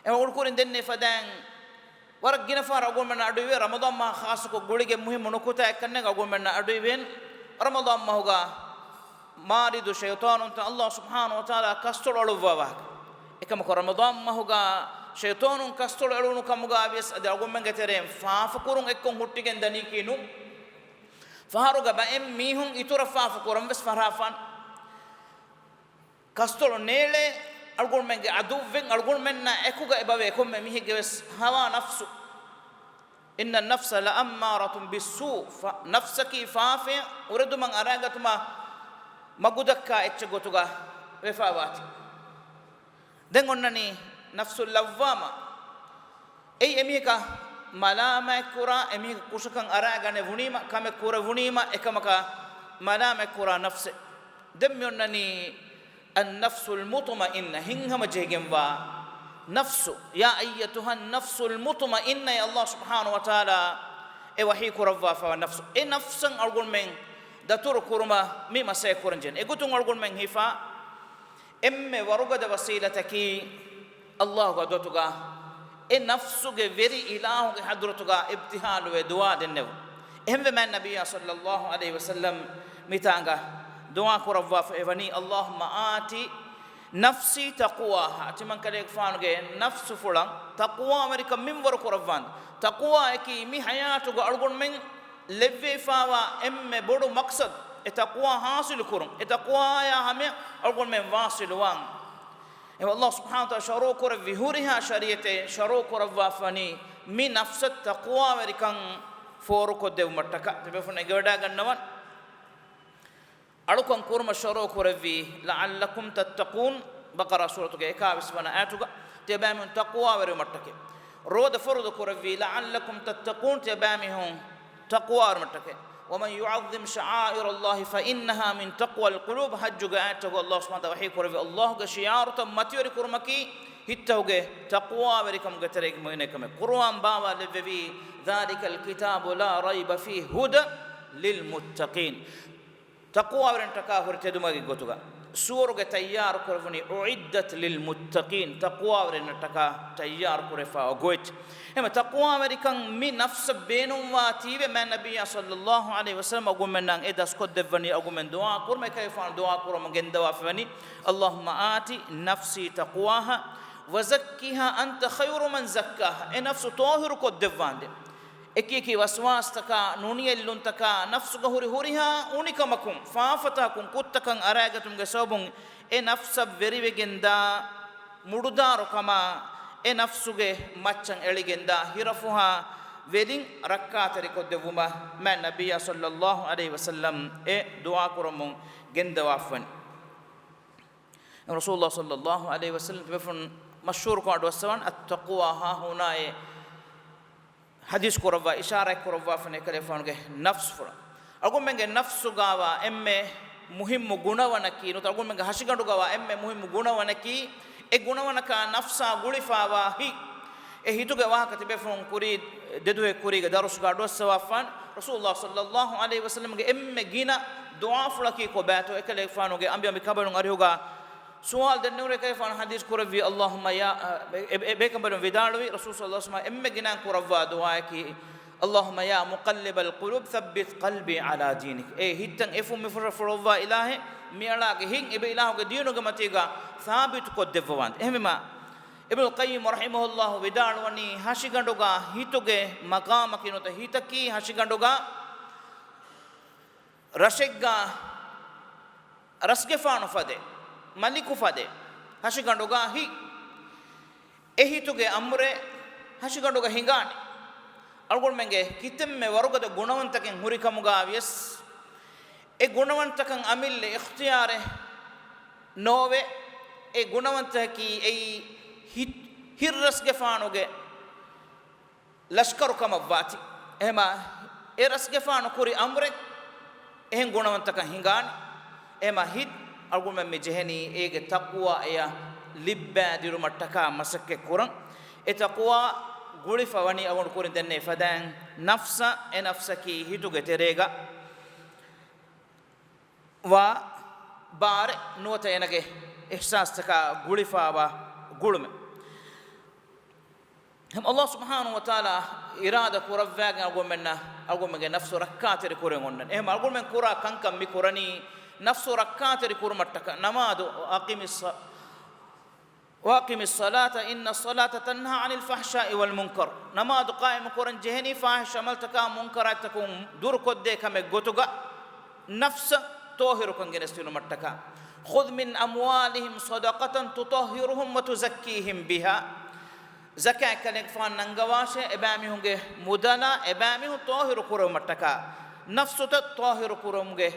އެމަ އުޑުކުރިން ދެންނެވި ފަދައިން ވަރަށް ގިނަ ފަހަރަށް އަޅުގަނޑުމެންނަށް އަޑުއިވޭ، ރަމަޟާން މަހަށް ޚާއްޞަކޮށް ގުޅިގެން މުހިއްމު ނުކުތާއެއްކަންނޭނގެ އަޅުގަނޑުމެންނަށް އަޑުއިވޭން. ރަމަޟާން މަހުގަ މާރިދު ޝައިޠާނުންތައް އައްލާހު ސުބްޙާނަހު ވަތަޢާލާ ކަސްތޮޅު އަޅުއްވާ ވާހަކަ. އެކަމަކު ރަމަޟާން މަހުގަ ޝައިޠާނުން ކަސްތޮޅު އެޅުނު ކަމުގަ ވިޔަސް އަދި އަޅުގަނޑުމެންގެ ތެރެއިން ފާފަކުރުން އެއްކޮށް ހުއްޓިގެން ދަނީކީ ނޫން. ފަހަރުގަ ބައެއް މީހުން އިތުރަށް ފާފަ ކުރަން ވެސް ފަށާފާނެ. ކަސްތޮޅު ނޭޅޭ އަޅުގަނޑުމެންގެ އަދުއްވެއް އަޅުގަނޑުމެންނާ އެކުގަ އެބަވޭ ކޮންމެ މީހެއްގެ ވެސް ހަވާ ނަފްސު. إِنَّ النَّفْسَ لَأَمَّارَةٌ بِالسُّوءِ، ފަ-، ނަފްސަކީ ފާފަޔަށް އުރެދުމަށް އަރާގަތުމަށް މަގުދައްކާ އެއްޗެއް ގޮތުގަ ވެފާވާތީ. ދެން އޮންނަނީ ނަފްސު ލައްވާމާ. އެއީ އެމީހަކަށް މަލާމާތްކުރާ، އެމީހަކަށް ކުށަކަން އަރާގަނެ ވުނީމަ، ކަމެއް ކުރެވުނީމަ، އެކަމަކަށް މަލާމާތްކުރާ ނަފްސެއް. ދެން މިއޮންނަނީ النَّفْسُ الْمُطْمَئِنَّةُ، ހިތްހަމަޖެހިގެންވާ ނަފްސު. يَا أَيَّتُهَا النَّفْسُ الْمُطْمَئِنَّةُ، އެ އައްލާހު ސުބްޙާނަހު ވަތަޢާލާ އެ ވަޙީ ކުރައްވާފަވާ ނަފްސު. އެ ނަފްސަށް އަޅުގަނޑުމެން ދަތުރު ކުރުމަށް މި މަސައްކަތް ކުރަން ޖެހޭނެ. އެގޮތުން އަޅުގަނޑުމެން ހިފާ އެންމެ ވަރުގަދަ ވަސީލަތަކީ އައްލާހުގެ ޙަޟްރަތުގަ އެ ނަފްސުގެ ވެރި އިލާހުގެ ޙަޟްރަތުގަ އިބްތިހާލުވެ ދުޢާ ދެންނެވުން. އެހެންވެ މާތް ނަބިއްޔާ ޞައްލައްލާހު ޢަލައިހި ވަސައްލަމް މިތާނގަ ދުޢާ ކުރައްވާފައި ވަނީ، اللهم آت نفسي تقواها، ތިމަންކަލޭގެފާނުގެ ނަފްސުފުޅަށް ތަޤްވާވެރިކަން މިންވަރު ކުރައްވާނދޭ. ތަޤްވާއަކީ މި ޙަޔާތުގަ އަޅުގަނޑުމެން ލެއްވެފައިވާ އެންމެ ބޮޑު މަޤްޞަދު، އެ ތަޤްވާ ޙާޞިލު ކުރުން، އެ ތަޤްވާއާ ހަމަޔަށް އަޅުގަނޑުމެން ވާޞިލުވާން. އެ އައްލާހު ސުބްޙާނަހު ވަތަޢާލާ ޝަރުޢު ކުރެއްވި ހުރިހާ ޝަރީޢަތެއް ޝަރުޢު ކުރައްވާފަވަނީ މި ނަފްސަށް ތަޤްވާވެރިކަން ފޯރުކޮށްދެއްވުމަށްޓަކާ. ތިބޭފުޅުން އެނގިވަޑައިގަންނަވަން. އަޅުކަން ކުރުމަށް ޝަރުޢު ކުރެއްވީ، لَعَلَّكُمْ تَتَّقُونَ، ބަޤަރާ ސޫރަތުގެ އެކާވީސް ވަނަ އާޔަތުގަ ތިޔަބައިމީހުން ތަޤްވާވެރިވުމަށްޓަކައި. ރޯދަ ފަރުޟު ކުރެއްވީ، لَعَلَّكُمْ تَتَّقُونَ، ތިޔަބައިމީހުން ތަޤްވާވެރިވުމަށްޓަކައި. وَمَنْ يُعَظِّمْ شَعَائِرَ اللَّهِ فَإِنَّهَا مِنْ تَقْوَى الْقُلُوبِ، ޙައްޖުގެ އާޔަތުގަ އައްލާހު ސުބްޙާނަހު ވަތަޢާލާ ވަޙީ ކުރެއްވި، އައްލާހުގެ ޝިޢާރުތައް މަތިވެރި ކުރުމަކީ ހިތްތަކުގެ ތަޤްވާވެރިކަމުގެ ތެރެއިން މިވެނޭ ކަމެއް. ޤުރުއާން ބާވާލެއްވެވީ، ذَلِكَ الْكِتَابُ لَا رَيْبَ فِيهِ هُدًى لِلْمُتَّقِينَ. ތަޤްވާވެރިންޓަކާ ހުރި ތެދުމަގެއް ގޮތުގަ. ސުވަރުގެ ތައްޔާރު ކުރެވުނީ، أُعِدَّتْ لِلْمُتَّقِينَ، ތަޤްވާވެރިންނަށްޓަކާ ތައްޔާރު ކުރެފައިވާ ގޮތް. އެހެންވެ، ތަޤްވާވެރިކަން މި ނަފްސަށް ބޭނުންވާތީވެ މާތް ނަބިއްޔާ ޞައްލައްލާހު ޢަލައިހި ވަސައްލަމް އަޅުގަނޑުމެންނަށް އެ ދަސްކޮށްދެއްވަނީ، އަޅުގަނޑުމެން ދުޢާ ކުރުމަށް އެކަލޭގެފާނު ދުޢާ ކުރުމަށް ގެންދަވާފައިވަނީ، اللَّهُمَّ آتِ نَفْسِي تَقْوَاهَا وَزَكِّهَا أَنْتَ خَيْرُ مَنْ زَكَّاهَا. އެ ނަފްސު ޠާހިރު ކޮށްދެއްވާނދޭ. އެކިއެކި ވަސްވާސްތަކާ، ނުނިއެއްލުންތަކާ، ނަފްސުގަ ހުރި ހުރިހާ އުނިކަމަކުން، ފާފަތަކުން، ކުށްތަކަށް އަރައިގަތުމުގެ ސަބަބުން އެ ނަފްސަށް ވެރިވެގެންދާ، މުޑުދާރުކަމާ، އެ ނަފްސުގެ މައްޗަށް އެޅިގެންދާ ހިރަފުހާ ވެލިން ރައްކާތެރިކޮށްދެއްވުމަށް މާތް ނަބިއްޔާ ޞައްލައްލާހު ޢަލައިހި ވަސައްލަމް އެ ދުޢާ ކުރަމުން ގެންދަވާފަވަނީ. ރަސޫލުﷲ ޞައްލައްލާހު ޢަލައިހި ވަސައްލަމް ތިބޭފުޅުން މަޝްހޫރުކޮށް އަޑުއައްސަވާން، التقوى هاهنا އޭ ޙަދީޘް ކުރައްވާ އިޝާރާތް ކުރައްވާފަން އެކަލޭގެފާނުގެ ނަފްސުފުޅަށް. އަޅުގަނޑުމެންގެ ނަފްސުގަވާ އެންމެ މުހިއްމު ގުނަވަނަކީ، ނުވަތަ އަޅުގަނޑުމެންގެ ހަށިގަނޑުގަވާ އެންމެ މުހިއްމު ގުނަވަނަކީ، އެ ގުނަވަނަކާ ނަފްސާ ގުޅިފާވާ ހިތް. އެ ހިތުގެ ވާހަކަ ތިބޭފުޅުން ކުރީ ދެދުވަހެއް ކުރީގެ ދަރުސްގަ އަޑުއައްސަވާފާން. ރަސޫލުﷲ ޞައްލައްލާހު ޢަލައިހި ވަސައްލަމްގެ އެންމެ ގިނަ ދުޢާފުޅަކީ ކޮބާތޯ؟ އެކަލޭގެފާނުގެ އަނބި އަނބި ކަނބަލުން އަރިހުގަ ސުވާލު ދެންނެވުރެ ކަލޭގެފާނު ޙަދީޘް ކުރެއްވީ، އައްލާހުއްމަ ޔާ، އެ، އެ، އެ ބޭކަނބަލުން ވިދާޅުވީ، ރަސޫލު ޞައްލައްލާހު ޢަލައިހި ވަސައްލަމަ އެންމެ ގިނައިން ކުރައްވާ ދުޢާއަކީ، اللهم يا مقلب القلوب ثبت قلبي على دينك. އޭ ހިތްތައް އެފުށް މިފުށަށް ފޮޅުއްވާ އިލާހޭ، މިއަޅާގެ ހިތް އިބަ އިލާހުގެ ދީނުގެ މަތީގަ ސާބިތު ކޮށްދެއްވަވާނދޭ. އެހެންވީމާ، އިބްނުލް ޤައްޔިމް ރަޙިމަހުﷲ ވިދާޅުވަނީ، ހަށިގަނޑުގަ ހިތުގެ މަޤާމަކީ ނުވަތަ ހިތަކީ ހަށިގަނޑުގަ ރަށެއްގަ ރަސްގެފާނު ފަދަ، މަލިކު ފަދަ، ހަށިގަނޑުގަ ހިތް. އެ ހިތުގެ އަމުރެއް ހަށިގަނޑުގަ ހިނގާނެ. އަޅުގަނޑުމެންގެ ކިތަންމެ ވަރުގަދަ ގުނަވަންތަކެއް ހުރިކަމުގަ ވިޔަސް، އެ ގުނަވަންތަކަށް އަމިއްލަ އިޚްތިޔާރެއް ނޯވެ. އެ ގުނަވަންތަކަކީ އެއީ ހިތް، ހިތްރަސްގެފާނުގެ ލަޝްކަރު ކަމަށްވާތީ. އެހެމާ އެ ރަސްގެފާނު ކުރި އަމުރެއް އެހެން ގުނަވަންތަކަށް ހިނގާނެ. އެހެމާ ހިތް އަޅުގަނޑުމެން މި ޖެހެނީ އޭގެ ތަޤްވާ އެޔަށް ލިއްބާދިރުމަށްޓަކާ މަސައްކަތް ކުރަން. އެ ތަޤްވާ ގުޅިފަ ވަނީ އަޅުގަނޑު ކުރިން ދެންނެވި ފަދައިން، ނަފްސަށް، އެ ނަފްސަކީ ހިތުގެ ތެރޭގަ ވާ ބާރެއް ނުވަތަ އޭނަގެ އިޙްސާސްތަކާ ގުޅިފާވާ ގުޅުމެއް. އެހެން ﷲ ސުބްޙާނަހޫ ވަތަޢާލާ އިރާދަ ކުރައްވާގެން އަޅުގަނޑުމެންނަށް، އަޅުގަނޑުމެންގެ ނަފްސު ރައްކާތެރި ކުރެވެން އޮންނަނީ. އެހެން އަޅުގަނޑުމެން ކުރާ ކަންކަން މި ކުރަނީ ނަފްސު ރައްކާތެރި ކުރުމަށްޓަކާ. ނަމާދު، أقم الص-، وأقم الصلاة إن الصلاة تنهى عن الفحشاء والمنكر. ނަމާދު ޤާއިމު ކުރަން ޖެހެނީ ފާޙިޝް ޢަމަލްތަކާ މުންކަރާތްތަކުން ދުރުކޮށްދޭ ކަމެއް ގޮތުގަ، ނަފްސަށް ޠާހިރުކަން ގެނެސްދިނުމަށްޓަކާ. خذ من أموالهم صدقة تطهرهم وتزكيهم بها. ޒަކާތް ކަލޭގެފާނު ނަންގަވާށޭ، އެބައިމީހުންގެ މުދަލާ އެބައިމީހުން ޠާހިރު ކުރުމަށްޓަކާ، ނަފްސުތައް ޠާހިރު ކުރުމުގެ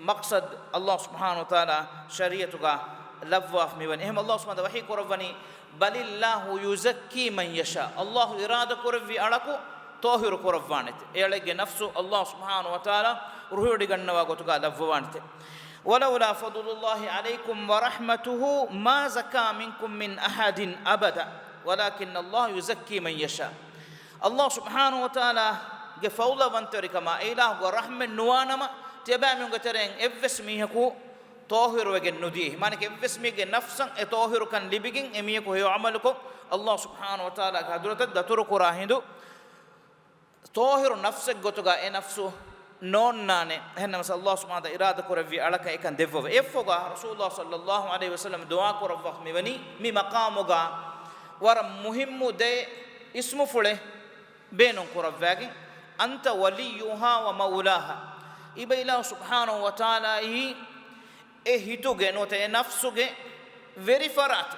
މަޤްޞަދު ﷲ ސުބްޙާނަހޫ ވަތަޢާލާ ޝަރީޢަތުގަ ލައްވާފަ މިވަނީ. އެހެން ﷲ ސުބްޙާނަހޫ ވަތަޢާލާ ވަޙީ ކުރައްވަނީ، بل الله يزكي من يشاء. ﷲ އިރާދަ ކުރެއްވި އަޅަކު ޠާހިރު ކުރައްވާނެތެ. އެއަޅެއްގެ ނަފްސު ﷲ ސުބްޙާނަހޫ ވަތަޢާލާ ރުހިވޮޑިގަންނަވާ ގޮތުގަ ލައްވަވާނެތެ. ولولا فضل الله عليكم ورحمته ما زكى منكم من أحد أبدا ولكن الله يزكي من يشاء. ﷲ ސުބްޙާނަހޫ ވަތަޢާލާގެ ފަޟްލުވަންތަވެރިކަމާ، އެ އިލާހުގެ ރަޙްމަތް ނުވާނަމަ، ތިޔަބައިމީހުންގެ ތެރެއިން އެއްވެސް މީހަކު ޠާހިރުވެގެން ނުދިޔައީ. މާނައަކީ އެއްވެސް މީހެއްގެ ނަފްސަށް އެ ޠާހިރުކަން ލިބިގެން، އެ މީހަކު ހެޔޮ ޢަމަލުކޮށް، ﷲ ސުބްޙާނަހޫ ވަތަޢާލާގެ ޙަޟްރަތަށް ދަތުރުކުރާ ހިނދު، ޠާހިރު ނަފްސެއް ގޮތުގަ އެ ނަފްސު ނޯންނާނެ. އެހެންނަމަވެސް ﷲ ސުބްޙާނަހޫ ވަތަޢާލާ އިރާދަ ކުރެއްވި އަޅަކަށް އެކަން ދެއްވަވަ. އެއަށްފަހުގަ ރަސޫލުﷲ ޞައްލައްލާހު ޢަލައިހި ވަސައްލަމަ ދުޢާ ކުރައްވާފަ މިވަނީ މި މަޤާމުގަ ވަރަށް މުހިއްމު ދެ އިސްމުފުޅެއް ބޭނުން ކުރައްވާގެން، أنت وليها ومولاها. އިބަ އިލާހު ސުބްޙާނަހޫ ވަތަޢާލާއީ އެ ހިތުގެ ނުވަތަ އެ ނަފްސުގެ ވެރި ފަރާތު.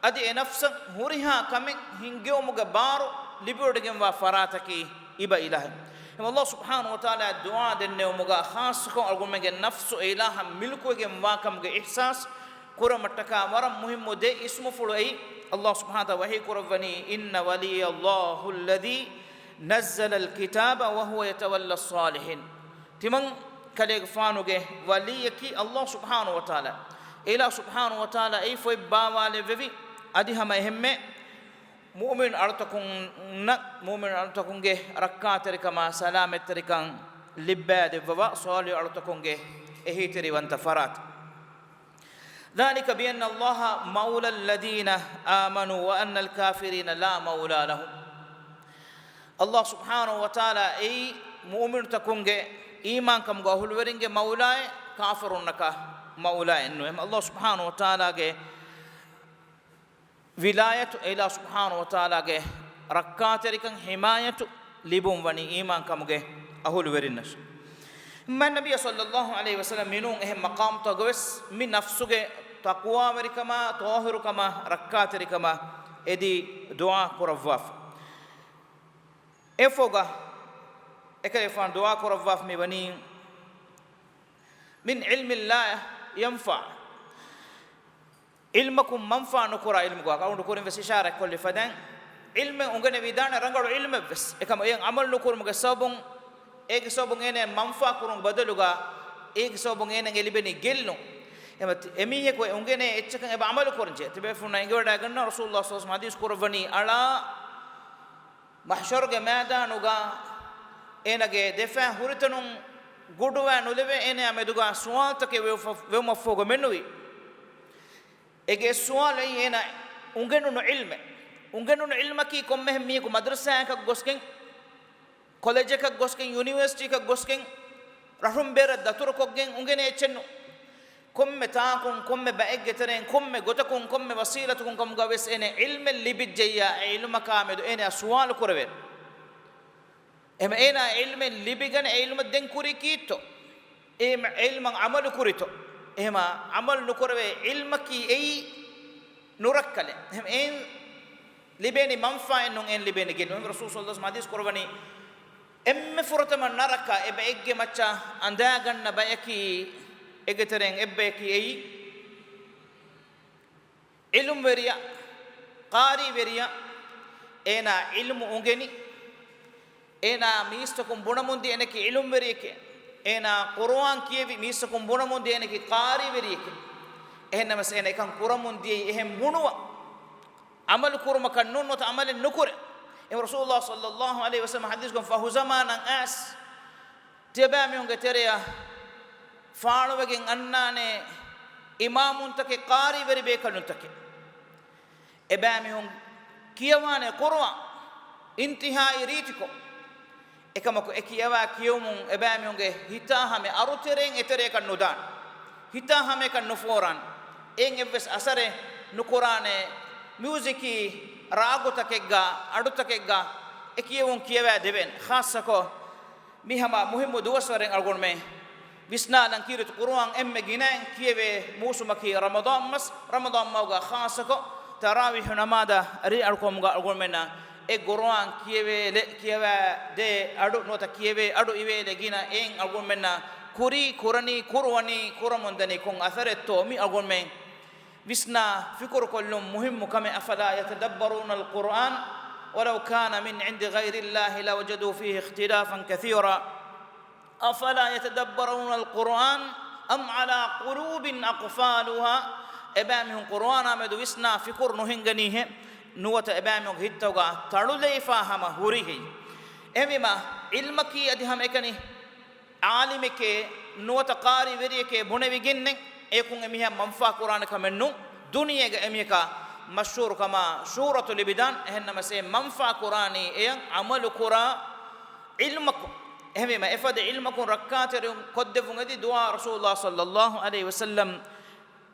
އަދި އެ ނަފްސަށް ހުރިހާ ކަމެއް ހިންގެވުމުގެ ބާރު ލިބިވޮޑިގެންވާ ފަރާތަކީ އިބަ އިލާހެއް. އެހެން ﷲ ސުބްޙާނަހޫ ވަތަޢާލާ ދުޢާ ދެންނެވުމުގަ ޚާއްޞަކޮށް އަޅުގަނޑުމެންގެ ނަފްސު އެ އިލާހަށް މިލްކުވެގެންވާ ކަމުގެ އިޙްސާސް ކުރުމަށްޓަކާ ވަރަށް މުހިއްމު ދެ އިސްމުފުޅު އެއީ. ﷲ ސުބްޙާނަހޫ ވަތަޢާލާ ވަޙީ ކުރައްވަނީ، إن ولي الله الذي نزل الكتاب وهو يتولى الصالحين. ތިމަން ކަލޭގެފާނުގެ ވަލީއަކީ ﷲ ސުބްޙާނަހޫ ވަތަޢާލާ. އެ އިލާހު ސުބްޙާނަހޫ ވަތަޢާލާ އެއީ ފޮތް ބާވާލެއްވެވި، އަދި ހަމަ އެހެންމެ މުއުމިން އަޅުތަކުންނަށް، މުއުމިން އަޅުތަކުންގެ ރައްކާތެރިކަމާ ސަލާމަތްތެރިކަން ލިއްބާދެއްވަވާ، ޞާލިޙު އަޅުތަކުންގެ އެހީތެރިވަންތަ ފަރާތް. ذلك بأن الله مولى الذين آمنوا وأن الكافرين لا مولى لهم. ﷲ ސުބްޙާނަހޫ ވަތަޢާލާ އެއީ މުއުމިނުތަކުންގެ އީމާންކަމުގެ އަހުލުވެރިންގެ މައުލާއެއް، ކާފިރުންނަކަށް މައުލާއެއް ނުވޭ. އެހެން ﷲ ސުބްޙާނަހޫ ވަތަޢާލާގެ ވިލާޔަތު، އެ އިލާހު ސުބްޙާނަހޫ ވަތަޢާލާގެ ރައްކާތެރިކަން، ޙިމާޔަތު، ލިބުން ވަނީ އީމާންކަމުގެ އަހުލުވެރިންނަށް. މާތް ނަބިއްޔާ ޞައްލައްލާހު ޢަލައިހި ވަސައްލަމް މިނޫން އެހެން މަޤާމްތަކުގަވެސް މި ނަފްސުގެ ތަޤްވާވެރިކަމާ ޠާހިރުކަމާ ރައްކާތެރިކަމާ އެދި ދުޢާ ކުރައްވާފަ. އެފޮގަ އެކަލޭފާނު ދުޢާ ކުރައްވާފަ މިވަނީ، من علم لا ينفع، ޢިލްމަކުން މަންފާ ނުކުރާ ޢިލްމުގާ. އަޅުގަނޑު ކުރިން ވެސް އިޝާރާތް ކޮށްލި ފަދައިން، ޢިލްމެއް އުނގެނެވިދާނެ ރަނގަޅު ޢިލްމެއްވެސް. އެކަމަ އެއަށް ޢަމަލު ނުކުރުމުގެ ސަބަބުން، އޭގެ ސަބަބުން އޭނަ މަންފާ ކުރުމުގެ ބަދަލުގާ، އޭގެ ސަބަބުން އޭނަ ލިބެނީ ގެއްލުން. އެމަ، އެމީހަކު އެ އުނގެނޭ އެއްޗަކަށް އެބަ ޢަމަލު ކުރަންޖެހޭ. ތިބޭފުޅުންނާ އެނގިވަޑައިގަންނަ ރަސޫލުﷲ ޞައްލައްލާހު ޢަލައިހި ވަސައްލަމް ޙަދީޘް ކުރައްވަނީ، އަޅާ މަޙްޝަރުގެ މައިދާނުގާ އޭނަގެ ދެފައި ހުރިތަނުން ގުޑުވައި ނުލެވޭ، އޭނަޔާ މެދުގާ ސުވާލުތަކެއް ވެވުފަ-، ވެވުމަށްފަހުގަ މެނުވީ. އޭގެ ސުވާލު އެއީ އޭނަ އުނގެނުނު ޢިލްމެއް. އުނގެނުނު ޢިލްމަކީ ކޮންމެހެން މީހަކު މަދްރަސާއަކަށް ގޮސްގެން، ކޮލެޖަކަށް ގޮސްގެން، ޔުނިވަރސިޓީއަކަށް ގޮސްގެން، ރަށުން ބޭރަށް ދަތުރުކޮށްގެން އުނގެނޭ އެއްޗެއްނު. ކޮންމެ ތާކުން، ކޮންމެ ބައެއްގެ ތެރެއިން، ކޮންމެ ގޮތަކުން، ކޮންމެ ވަސީލަތަކުން ކަމުގަ ވެސް އޭނަ ޢިލްމެއް ލިބިއްޖެއްޔާ، އެ ޢިލްމަކާ މެދު އޭނަ ސުވާލު ކުރެވޭ. އެހެން އޭނާ ޢިލްމެއް ލިބިގެން އެ ޢިލްމަށް ދެން ކުރީ ކީއްތޯ؟ އެ ޢިލްމަށް ޢަމަލު ކުރިތޯ؟ އެހެމާ ޢަމަލު ނުކުރެވޭ ޢިލްމަކީ އެއީ ނުރައްކަލެއް. އެހެމަ އެއިން ލިބޭނީ މަންފާއެއް ނޫން، އެއިން ލިބޭނީ ގެއްލުން. އެހެމަ ރަސޫލު ޞައްލައްލާހު ޢަލައިހި ވަސައްލަމަ ޙަދީޘް ކުރައްވަނީ، އެންމެ ފުރަތަމަ ނަރަކަ އެބައެއްގެ މައްޗަށް އަނދާގަންނަ ބަޔަކީ، އޭގެ ތެރެއިން އެއްބަޔަކީ އެއީ، ޢިލްމުވެރިޔާ، ޤާރީވެރިޔާ، އޭނާ ޢިލްމު އުނގެނި، އޭނާ މީސްތަކުން ބުނަމުން ދިޔަ އޭނަކީ ޢިލްމުވެރިއެކޭ، އޭނާ ޤުރުއާން ކިޔެވި މީސްތަކުން ބުނަމުން ދިޔަ އޭނަކީ ޤާރީވެރިއެކޭ. އެހެންނަމަސް އޭނަ އެކަން ކުރަމުން ދިޔައީ އެހެން ބުނުވަ، ޢަމަލު ކުރުމަކަށް ނޫން، ނުވަތަ ޢަމަލެއް ނުކުރޭ. އެހެން ރަސޫލުﷲ ޞައްލައްލާހު ޢަލައިހި ވަސައްލަމަ ޙަދީޘް ކުރަން، ފަހު ޒަމާނަށް އައިސް ތިޔަބައިމީހުންގެ ތެރެއަށް ފާޅުވެގެން އަންނާނެ އިމާމުންތަކެއް، ޤާރީވެރި ބޭކަލުންތަކެއް. އެބައިމީހުން ކިޔަވާނެ ޤުރުއާން އިންތިހާއީ ރީތިކޮށް. އެކަމަކު އެ ކިޔަވާ ކިޔެވުމުން އެބައިމީހުންގެ ހިތާ ހަމަ އަރުތެރެއިން އެތެރެއަކަށް ނުދާނެ. ހިތާ ހަމައަކަށް ނުފޯރާނެ. އެއިން އެއްވެސް އަސަރެއް ނުކުރާނެ. މިއުޒިކީ ރާގުތަކެއްގަ، އަޑުތަކެއްގަ އެ ކިޔެވުން ކިޔަވައި ދެވޭނެ. ޚާއްޞަކޮށް މި ހަމަ މުހިއްމު ދުވަސްވަރެއް އަޅުގަނޑުމެން ވިސްނާލަން ކީރިތި ޤުރުއާން އެންމެ ގިނައިން ކިޔެވޭ މޫސުމަކީ ރަމަޟާން މަސް. ރަމަޟާން މަހުގަ ޚާއްޞަކޮށް ތަރާވީޙު ނަމާދަށް ރިއަޅުކުރުމުގަ އަޅުގަނޑުމެންނަށް އެ ޤުރުއާން ކިޔެވޭލެ، ކިޔަވާ ދޭ އަޑު ނުވަތަ ކިޔެވޭ އަޑު އިވޭލެ ގިނަ އެއިން އަޅުގަނޑުމެންނަށް ކުރީ، ކުރަނީ، ކުރުވަނީ، ކުރަމުންދަނީ ކޮން އަސަރެއްތޯ މި އަޅުގަނޑުމެން ވިސްނާ ފިކުރުކޮށްލުން މުހިއްމު ކަމެއް. أفلا يتدبرون القرآن ولو كان من عند غير الله لوجدوا فيه اختلافا كثيرا. أفلا يتدبرون القرآن أم على قلوب أقفالها. އެބައިމީހުން ޤުރުއާނާ މެދު ވިސްނާ ފިކުރު ނުހިންގަނީހޭ؟ ނުވަތަ އެބައިމީހުންގެ ހިތްތަކުގަ ތަޅުލައިފާ ހަމަ ހުރިހެއް؟ އެހެންވީމާ، ޢިލްމަކީ އަދި ހަމައެކަނި ޢާލިމެކޭ ނުވަތަ ޤާރީވެރިއެކޭ ބުނެވިގެންނެއް، އެޔަކުން އެމީހާ މަންފާ ކުރާނެ ކަމެއް ނޫން. ދުނިޔޭގަ އެމީހަކާ މަޝްހޫރުކަމާ ޝުހުރަތު ލިބިދާން. އެހެންނަމަސް އެ މަންފާ ކުރާނީ އެޔަށް ޢަމަލު ކުރާ ޢިލްމަކުން. އެހެންވީމަ، އެފަދަ ޢިލްމަކުން ރައްކާތެރި ކޮށްދެއްވުން އެދި ދުޢާ ރަސޫލުﷲ ޞައްލައްލާހު ޢަލައިހި ވަސައްލަމް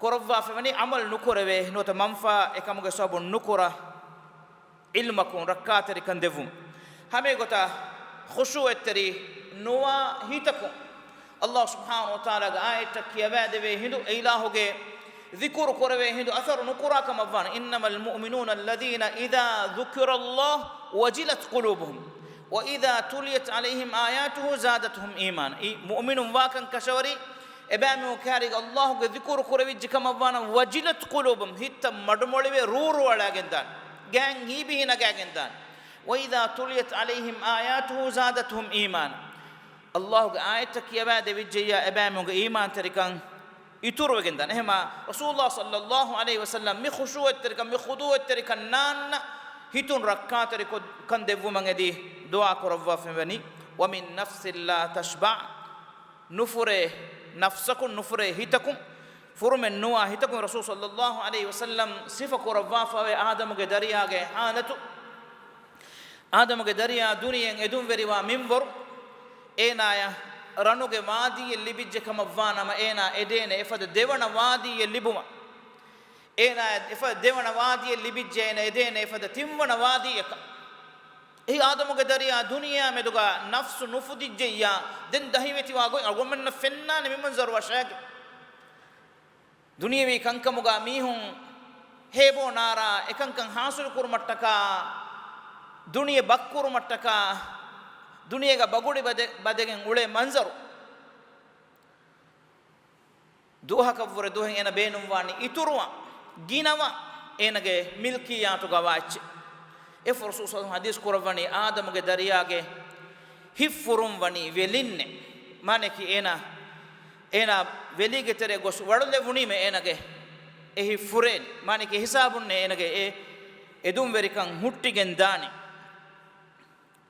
ކުރައްވާފައިވަނީ ޢަމަލު ނުކުރެވޭ ނުވަތަ މަންފާ އެކަމުގެ ސަބަބުން ނުކުރާ ޢިލްމަކުން ރައްކާތެރިކަން ދެއްވުން. ހަމައެގޮތަށް ޚުޝޫޢަތްތެރި ނުވާ ހިތަކުން. ﷲ ސުބްޙާނަހޫ ވަތަޢާލާގެ އާޔަތްތައް ކިޔަވައިދެވޭ ހިނދު، އެ އިލާހުގެ ޛިކުރު ކުރެވޭ ހިނދު އަސަރު ނުކުރާ ކަމަށްވާނެ. إنما المؤمنون الذين إذا ذكر الله وجلت قلوبهم وإذا تليت عليهم آياته زادتهم إيمانا. އީ މުއުމިނުން ވާކަން ކަށަވަރީ، އެބައިމީހުން ކައިރީގަ ﷲ ގެ ޛިކުރު ކުރެވިއްޖެ ކަމަށްވާނަމަ، وجلت قلوبهم، ހިތްތައް މަޑުމޮޅިވެ ރޫރު އަޅާގެން ދާނެ. ގާތް ހީބިހި ނަގާގެން ދާނެ. وإذا تليت عليهم آياته زادتهم إيمانا. ﷲ ގެ އާޔަތްތައް ކިޔަވައިދެވިއްޖެއްޔާ، އެބައިމީހުންގެ އީމާންތެރިކަން އިތުރުވެގެން ދާނެ. އެހެމާ، ރަސޫލުﷲ ޞައްލައްލާހު ޢަލައިހި ވަސައްލަމް މި ޚުޝޫޢަތްތެރިކަން، މި ޚުޟޫޢަތްތެރިކަން ނާންނަ ހިތުން ރައްކާތެރިކޮށް ކަން ދެއްވުމަށް އެދި ދުޢާ ކުރައްވާފައިވަނީ، ومن نفس لا تشبع. ނުފުރޭ ނަފްސަކުން، ނުފުރޭ ހިތަކުން، ފުރުމެއް ނުވާ ހިތަކުން ރަސޫލު ޞައްލައްލާހު ޢަލައިހި ވަސައްލަމް ސިފަ ކުރައްވާފަވޭ އާދަމުގެ ދަރިޔާގެ ޙާލަތު. އާދަމުގެ ދަރިޔާ ދުނިޔެއިން އެދުންވެރިވާ މިންވަރު، އޭނާޔަށް ރަނުގެ ވާދީއެއް ލިބިއްޖެ ކަމަށްވާނަމަ، އޭނާ އެދޭނެ އެފަދަ ދެވަނަ ވާދީއެއް ލިބުމަށް. އޭނާޔަށް އެފަދަ ދެވަނަ ވާދީއެއް ލިބިއްޖެ، އޭނާ އެދޭނެ އެފަދަ ތިންވަނަ ވާދީއަކަށް. އެއީ އާދަމުގެ ދަރިޔާ ދުނިޔެއާ މެދުގަ ނަފްސު ނުފުދިއްޖެއްޔާ، ދެން ދަހިވެތިވާ ގޮތް އަޅުގަނޑުމެންނަށް ފެންނާނެ މި މަންޒަރު ވަށާގެ. ދުނިޔެވީ ކަންކަމުގަ މީހުން ހޭބޯ ނާރާ އެކަންކަން ހާސިލު ކުރުމަށްޓަކާ، ދުނިޔެ ބައްކުރުމަށްޓަކާ، ދުނިޔޭގަ ބަގުޅި ބަދެ-، ބަދެގެން އުޅޭ މަންޒަރު. ދުވަހަކަށްވުރެ ދުވަހެއް އޭނަ ބޭނުންވާނީ އިތުރުވާ، ގިނަވާ، އޭނަގެ މިލްކިއްޔާތުގަ ވާ އެއްޗެއް. އެފަ ރަސޫލު ޞައްލަﷲު ޢަލައިހި ވަސައްލަމަ ޙަދީޘް ކުރައްވަނީ އާދަމުގެ ދަރިޔާގެ ހިތްފުރުން ވަނީ ވެލިންނޭ. މާނައަކީ އޭނަ، އޭނަ ވެލީގެ ތެރޭ ގޮސް ވަޅުލެވުނީމޭ އޭނަގެ އެ ހިތް ފުރޭނީ. މާނައަކީ ހިސާބުންނޭ އޭނަގެ އެ އެދުންވެރިކަން ހުއްޓިގެން ދާނީ.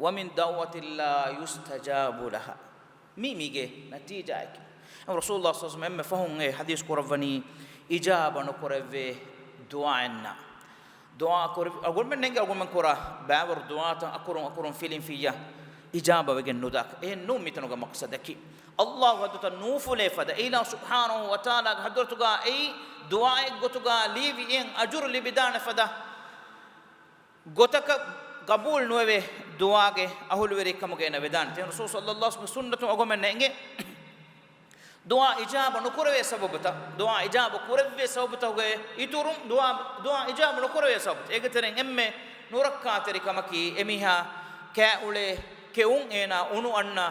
ومن دعوة لا يستجاب لها. މީ މީގެ ނަތީޖާއަކީ. ރަސޫލުﷲ ޞައްލަﷲު ޢަލައިހި ވަސައްލަމަ އެންމެ ފަހުން އެ ޙަދީޘް ކުރައްވަނީ އިޖާބަ ނުކުރެއްވޭ ދުޢާއެއްނާ. ދުޢާ ކުރެއްވި، އަޅުގަނޑުމެން ނޭނގޭ އަޅުގަނޑުމެން ކުރާ ބައިވަރު ދުޢާތައް އަކުރުން އަކުރުން ފިލިން ފިއްޔާ އިޖާބަ ވެގެން ނުދާކަށް. އެހެން ނޫން މިތަނުގަ މަޤްޞަދަކީ. ﷲ ޙަޟްރަތަށް ނޫފުލޭ ފަދަ، އެ އިލާހު ސުބްޙާނަހޫ ވަތަޢާލާގެ ޙަޟްރަތުގަ އެއީ ދުޢާއެއް ގޮތުގަ ލިޔެވި އެހެން އަޖުރު ލިބިދާނެ ފަދަ ގޮތަކަށް ގަބޫލު ނުވެވޭ ދުޢާގެ އަހުލުވެރިކަމުގަ އޭނަ ވެދާނެ. ތި ރަސޫލު ޞައްލަﷲު ޢަލައިހި ވަސައްލަމަ ސުންނަތުން އަޅުގަނޑުމެންނަށް އެނގޭ ދުޢާ އިޖާބަ ނުކުރެވޭ ސަބަބުތައް، ދުޢާ އިޖާބަ ކުރެވޭ ސަބަބުތަކުގެ އިތުރުން ދުޢާ، ދުޢާ އިޖާބަ ނުކުރެވޭ ސަބަބުތައް. އޭގެ ތެރެއިން އެންމެ ނުރައްކާތެރި ކަމަކީ އެމީހާ ކާއުޅޭ ކެއުން، އޭނާ އުނު އަންނަ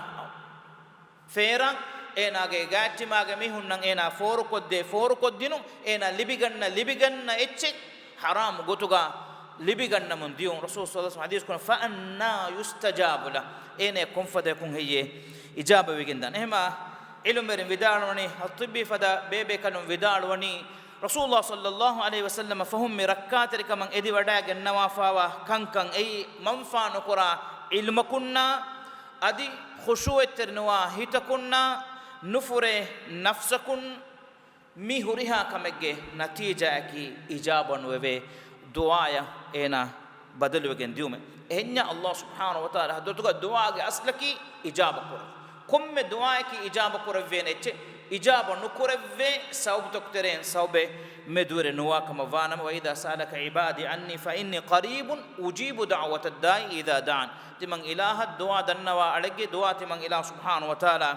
ފޭރާން، އޭނާގެ ގާތް ތިމާގެ މީހުންނަށް އޭނާ ފޯރުކޮށްދޭ ފޯރުކޮށްދިނުން، އޭނާ ލިބިގަންނަ ލިބިގަންނަ އެއްޗެއް ޙަރާމު ގޮތުގަ ލިބިގަންނަމުން ދިޔުން. ރަސޫލު ޞައްލަﷲު ޢަލައިހި ވަސައްލަމަ ޙަދީޘް ކުރަން، فأنى يستجاب له. އޭނައަށް ކޮންފަދައަކުން ހެއްޔޭ އިޖާބަ ވެގެންދާނެ؟ އެހެމާ ޢިލްމުވެރިން ވިދާޅުވަނީ، އައްޠިއްބީ ފަދަ ބޭބޭކަލުން ވިދާޅުވަނީ، ރަސޫލު ޞައްލަﷲު ޢަލައިހި ވަސައްލަމަ ފަހުން މި ރައްކާތެރިކަމަށް އެދިވަޑައިގަންނަވާފައިވާ ކަންކަން އެއީ މަންފާ ނުކުރާ ޢިލްމަކުންނާ، އަދި ޚުޝޫޢަތްތެރިނުވާ ހިތަކުންނާ، ނުފުރޭ ނަފްސަކުން، މި ހުރިހާ ކަމެއްގެ ނަތީޖާއަކީ އިޖާބަ ނުވެވޭ ދުޢާއަށް އޭނާ ބަދަލުވެގެން ދިޔުމެއް. އެހެންޏާ ﷲ ސުބްޙާނަހޫ ވަތަޢާލާ ޙަޟްރަތުގަ ދުޢާގެ އަސްލަކީ އިޖާބަ ކުރުން. ކޮންމެ ދުޢާއަކީ އިޖާބަ ކުރެވޭނެ އެއްޗެއް. އިޖާބަ ނުކުރެވޭ ސަބަބުތަކު ތެރެއިން ސަބަބެއް މެދުވެރި ނުވާ ކަމަށް ވާނަމަ، وإذا سألك عبادي عني فإني قريب أجيب دعوة الداع إذا دعان. ތިމަން އިލާހަށް ދުޢާ ދަންނަވާ އަޅެއްގެ ދުޢާ ތިމަން އިލާހު ސުބްޙާނަހޫ ވަތަޢާލާ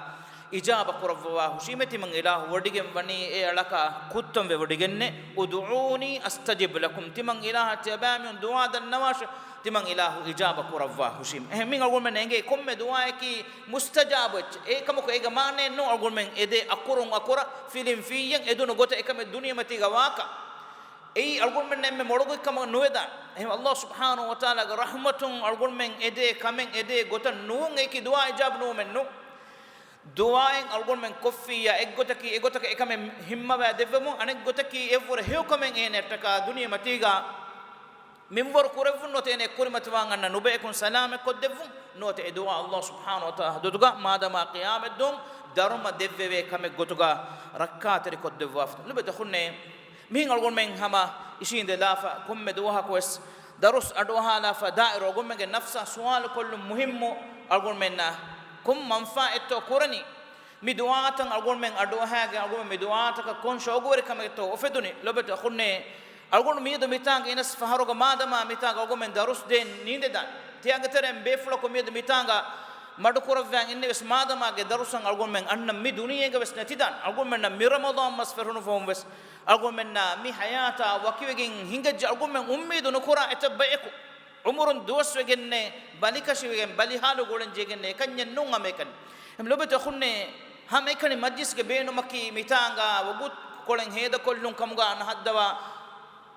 އިޖާބަ ކުރައްވަވާ ހުށީމޭ. ތިމަން އިލާހު ވޮޑިގެން ވަނީ އެ އަޅަކާ ކުއްތަން ވެވޮޑިގެންނޭ. ادعوني أستجب لكم. ތިމަން އިލާހަށް ތިޔަބައިމީހުން ދުޢާ ދަންނަވާށޭ، ތިމަން އިލާހު އިޖާބަ ކުރައްވާ ހުށީމޭ. އެހެން މި އަޅުގަނޑުމެންނަށް އެނގޭ ކޮންމެ ދުޢާއަކީ މުސްތަޖާބު އެއްޗެއް. އެކަމަކު އޭގެ މާނައެއް ނޫން އަޅުގަނޑުމެން އެދޭ އަކުރުން އަކުރަށް ފިލިން ފިއްޔަން އެދުނު ގޮތަށް އެކަމެއް ދުނިޔެމަތީގަ ވާކަށް. އެއީ އަޅުގަނޑުމެންނަށް އެންމެ މޮޅު ގޮތްކަމަށް ނުވެދާނެ. އެހެން ﷲ ސުބްޙާނަހޫ ވަތަޢާލާގެ ރަޙްމަތުން އަޅުގަނޑުމެން އެދޭ ކަމެއް އެދޭ ގޮތަށް ނޫން އެކި ދުޢާ އިޖާބަ ނުވުމެއް ނޫން. ދުޢާއެއް އަޅުގަނޑުމެން ކޮށްފިއްޔާ، އެއްގޮތަކީ އެގޮތަކަށް އެކަމެއް ހިންމަވާ ދެއްވަމުން، އަނެއްގޮތަކީ އެއަށްވުރެ ހެޔޮކަމެއް އޭނައަށްޓަކާ ދުނިޔެމަތީގަ މިންވަރު ކުރެއްވުން ނުވަތަ އޭނައަށް ކުރިމަތިވާން އަންނަ ނުބަޔަކުން ސަލާމަތްކޮށްދެއްވުން ނުވަތަ އެ ދުޢާ ﷲ ސުބްޙާނަހޫ ވަތަޢާލާ ޙަޟްރަތުގަ މާދަމާ ޤިޔާމަތްދުވަހު ދަރުމަ ދެއްވެވޭ ކަމެއް ގޮތުގަ ރައްކާތެރިކޮށްދެއްވާފަ. ލޮބުވެތި އަޚުންނޭ، މިހެން އަޅުގަނޑުމެން ހަމަ އިށީނދެލާފަ، ކޮންމެ ދުވަހަކުވެސް ދަރުސް އަޑުއަހާލާފަ، ދާއިރު އަޅުގަނޑުމެންގެ ނަފްސަށް ސުވާލުކޮށްލުން މުހިއްމު. އަޅުގަނޑުމެންނަށް ކޮން މަންފާއެއްތޯ ކުރަނީ؟ މި ދުޢާތައް އަޅުގަނޑުމެން އަޑުއަހާގެން އަޅުގަނޑުމެން މި ދުޢާތަކަށް ކޮން ޝައުގުވެރިކަމެއްތޯ އުފެދުނީ؟ ލޮބުވެތި އަޚުންނޭ، އަޅުގަނޑު މިއަދު މިތާނގަ އިނަސް ފަހަރުގަ މާދަމާ މިތާނގަ އަޅުގަނޑުމެން ދަރުސް ދޭން ނީނދެދާނެ. ތިޔާގެ ތެރެއިން ބޭފުޅަކު މިއަދު މިތާނގަ މަޑުކުރައްވާން އިންނެވިޔަސް މާދަމާގެ ދަރުސަށް އަޅުގަނޑުމެން އަންނަ މި ދުނިޔޭގަ ވެސް ނެތިދާނެ. އަޅުގަނޑުމެންނަށް މި ރަމަޟާން މަސް ފެށުނު ފަހުން ވެސް އަޅުގަނޑުމެންނާ މި ޙަޔާތާ ވަކިވެގެން ހިނގައްޖެ އަޅުގަނޑުމެން އުއްމީދު ނުކުރާ އެތައް ބަޔަކު އުމުރުން ދުވަސްވެގެންނޭ، ބަލިކަށިވެގެން، ބަލިހާލު ގުޅެން ޖެހިގެންނޭ އެކަންޏެއް ނޫން ހަމައެކަނި. އެހެން ލޮބުވެތި އަޚުންނޭ، ހަމައެކަނި މަޖްލިސްގެ ބޭނުމަކީ މިތާނގަ ވަގުތުކޮޅެއް ހޭދަކޮށްލުން ކަމުގަ ނަހައްދަވާ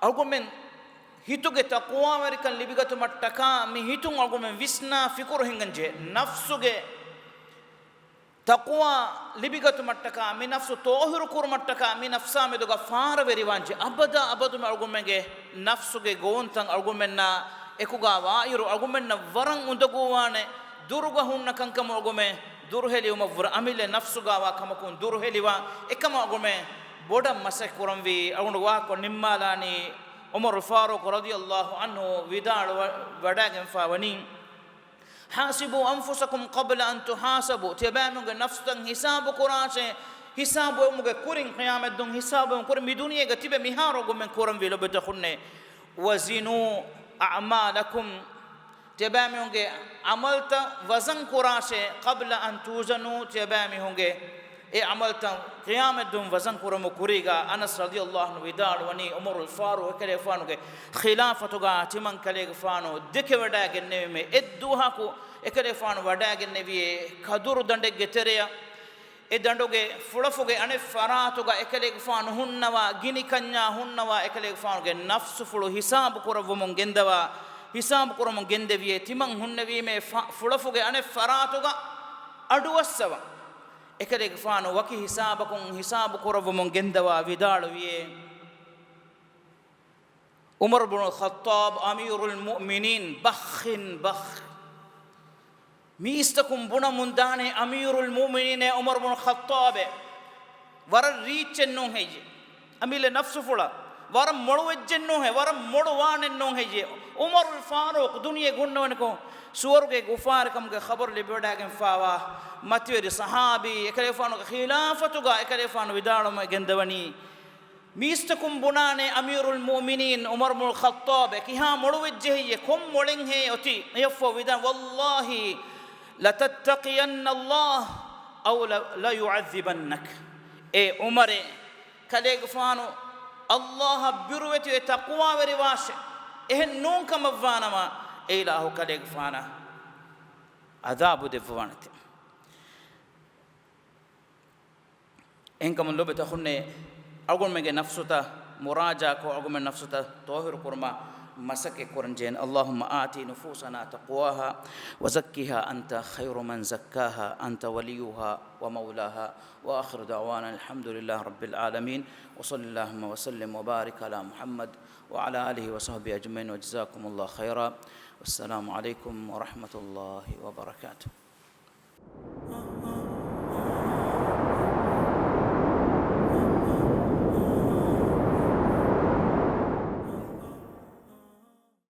އަޅުގަނޑުމެން ހިތުގެ ތަޤްވާވެރިކަން ލިބިގަތުމަށްޓަކާ މި ހިތުން އަޅުގަނޑުމެން ވިސްނާ ފިކުރު ހިނގަންޖެހޭ. ނަފްސުގެ ތަޤްވާ ލިބިގަތުމަށްޓަކާ، މި ނަފްސު ޠާހިރު ކުރުމަށްޓަކާ، މި ނަފްސާ މެދުގަ ފާރަވެރިވާންޖެ އަބަދާ އަބަދުމެ އަޅުގަނޑުމެންގެ ނަފްސުގެ ގޮވުންތައް އަޅުގަނޑުމެންނާ އެކުގަ ވާއިރު، އަޅުގަނޑުމެންނަށް ވަރަށް އުނދަގޫވާނެ. ދުރުގަ ހުންނަ ކަންކަމަށް އަޅުގަނޑުމެން ދުރުހެލިވުމަށްވުރެ އަމިއްލަ ނަފްސުގަ ވާ ކަމަކުން ދުރުހެލިވާ އެކަމަށް އަޅުގަނޑުމެން ބޮޑަށް މަސައްކަތް ކުރަންވީ. އަޅުގަނޑު ވާހަކަ ނިންމާލާނީ ޢުމަރު ފާރޫޤު ރަޟިޔަﷲު ޢަންހު ވިދާޅުވަ-، ވަޑައިގެންފާވަނީ، حاسبوا أنفسكم قبل أن تحاسبوا. ތިޔަބައިމީހުންގެ ނަފްސުތައް ހިސާބު ކުރާށޭ. ހިސާބުވުމުގެ ކުރިން، ޤިޔާމަތްދުވަހު ހިސާބުވުމުގެ ކުރިން މި ދުނިޔޭގަ ތިބެ މިހާރު އަޅުގަނޑުމެން ކުރަންވީ ލޮބުވެތި އަޚުންނޭ. وزنوا أعمالكم ތިޔަބައިމީހުންގެ ޢަމަލްތައް ވަޒަން ކުރާށޭ، قبل أن توزنوا، ތިޔަބައިމީހުންގެ އެ ޢަމަލްތައް ޤިޔާމަތްދުން ވަޒަން ކުރުމުގެ ކުރީގަ. އަނަސް ރަޟިޔަﷲ ޢަންހު ވިދާޅުވަނީ، ޢުމަރުލް ފާރޫޤު އެކަލޭގެފާނުގެ ޚިލާފަތުގަ ތިމަން ކަލޭގެފާނު ދެކެވަޑައިގެންނެވީމޭ، އެއްދުވަހަކު އެކަލޭގެފާނު ވަޑައިގެންނެވިޔޭ ކަދުރު ދަނޑެއްގެ ތެރެއަށް. އެ ދަނޑުގެ ފުޅަފުގެ އަނެއް ފަރާތުގަ އެކަލޭގެފާނު ހުންނަވާ، ގިނި ކަންޏާ ހުންނަވާ، އެކަލޭގެފާނުގެ ނަފްސުފުޅު ހިސާބު ކުރައްވަމުން ގެންދަވާ، ހިސާބު ކުރަމުން ގެންދެވިޔޭ، ތިމަން ހުންނެވީމޭ ފަ-، ފުޅަފުގެ އަނެއް ފަރާތުގަ އަޑުއައްސަވަން. އެކަލޭގެފާނު ވަކި ހިސާބަކުން ހިސާބު ކުރައްވަމުން ގެންދަވާ ވިދާޅުވިޔޭ، ޢުމަރު ބުނު ޚައްޠާބް، أمير المؤمنين، بخ بخ. މީސްތަކުން ބުނަމުން ދާނެ، އަމީރުލް މުއުމިނީނޭ ޢުމަރު ބުނު ޚައްޠާބޭ. ވަރަށް ރީއްޗެއް ނޫން ހެއްޔޭ؟ އަމިއްލަ ނަފްސުފުޅަށް ވަރަށް މޮޅުވެއްޖެއް ނޫން ހެއްޔޭ؟ ވަރަށް މޮޅު ވާނެއް ނޫން ހެއްޔޭ؟ ޢުމަރުލް ފާރޫޤު ދުނިޔެ ހުންނަވަނިކޮށް، ސުވަރުގޭގެ އުފާވެރިކަމުގެ ޚަބަރު ލިބިވަޑައިގެންފާވާ މަތިވެރި ޞަޙާބީ، އެކަލޭގެފާނުގެ ޚިލާފަތުގަ އެކަލޭގެފާނު ވިދާޅުވަމުން ގެންދަވަނީ، މީސްތަކުން ބުނާނެ، އަމީރުލް މުއުމިނީން ޢުމަރު ބުނު ޚައްޠާބެ ކިހާ މޮޅުވެއްޖެ ހެއްޔޭ؟ ކޮން މޮޅެއް ހޭ އޮތީ؟ އެޔަށްފަހު ވިދާ، والله لتتقين الله أو ل-، ليعذبنك. އޭ ޢުމަރޭ، ކަލޭގެފާނު ﷲ އަށް ބިރުވެތިވެ ތަޤްވާވެރިވާށޭ. އެހެން ނޫން ކަމަށްވާނަމަ، އެ އިލާހު ކަލޭގެފާނަށް ޢަޛާބު ދެއްވަވާނެތެ. އެހެންކަމުން ލޯބިތަކުންނޭ، އަޅުގަނޑުމެންގެ ނަފްސުތައް މުރާޖާކޮށް، އަޅުގަނޑުމެން ނަފްސުތައް ޠާހިރު ކުރުމަށް މަސައްކަތް ކުރަން ޖެހޭނެ. اللهم آت نفوسنا تقواها وزكها أنت خير من زكاها أنت وليها ومولاها. وآخر دعوانا الحمد لله رب العالمين. وصل اللهم وسلم وبارك على محمد وعلى آله وصحبه أجمعين. وجزاكم الله خيرا. والسلام عليكم ورحمة الله وبركاته.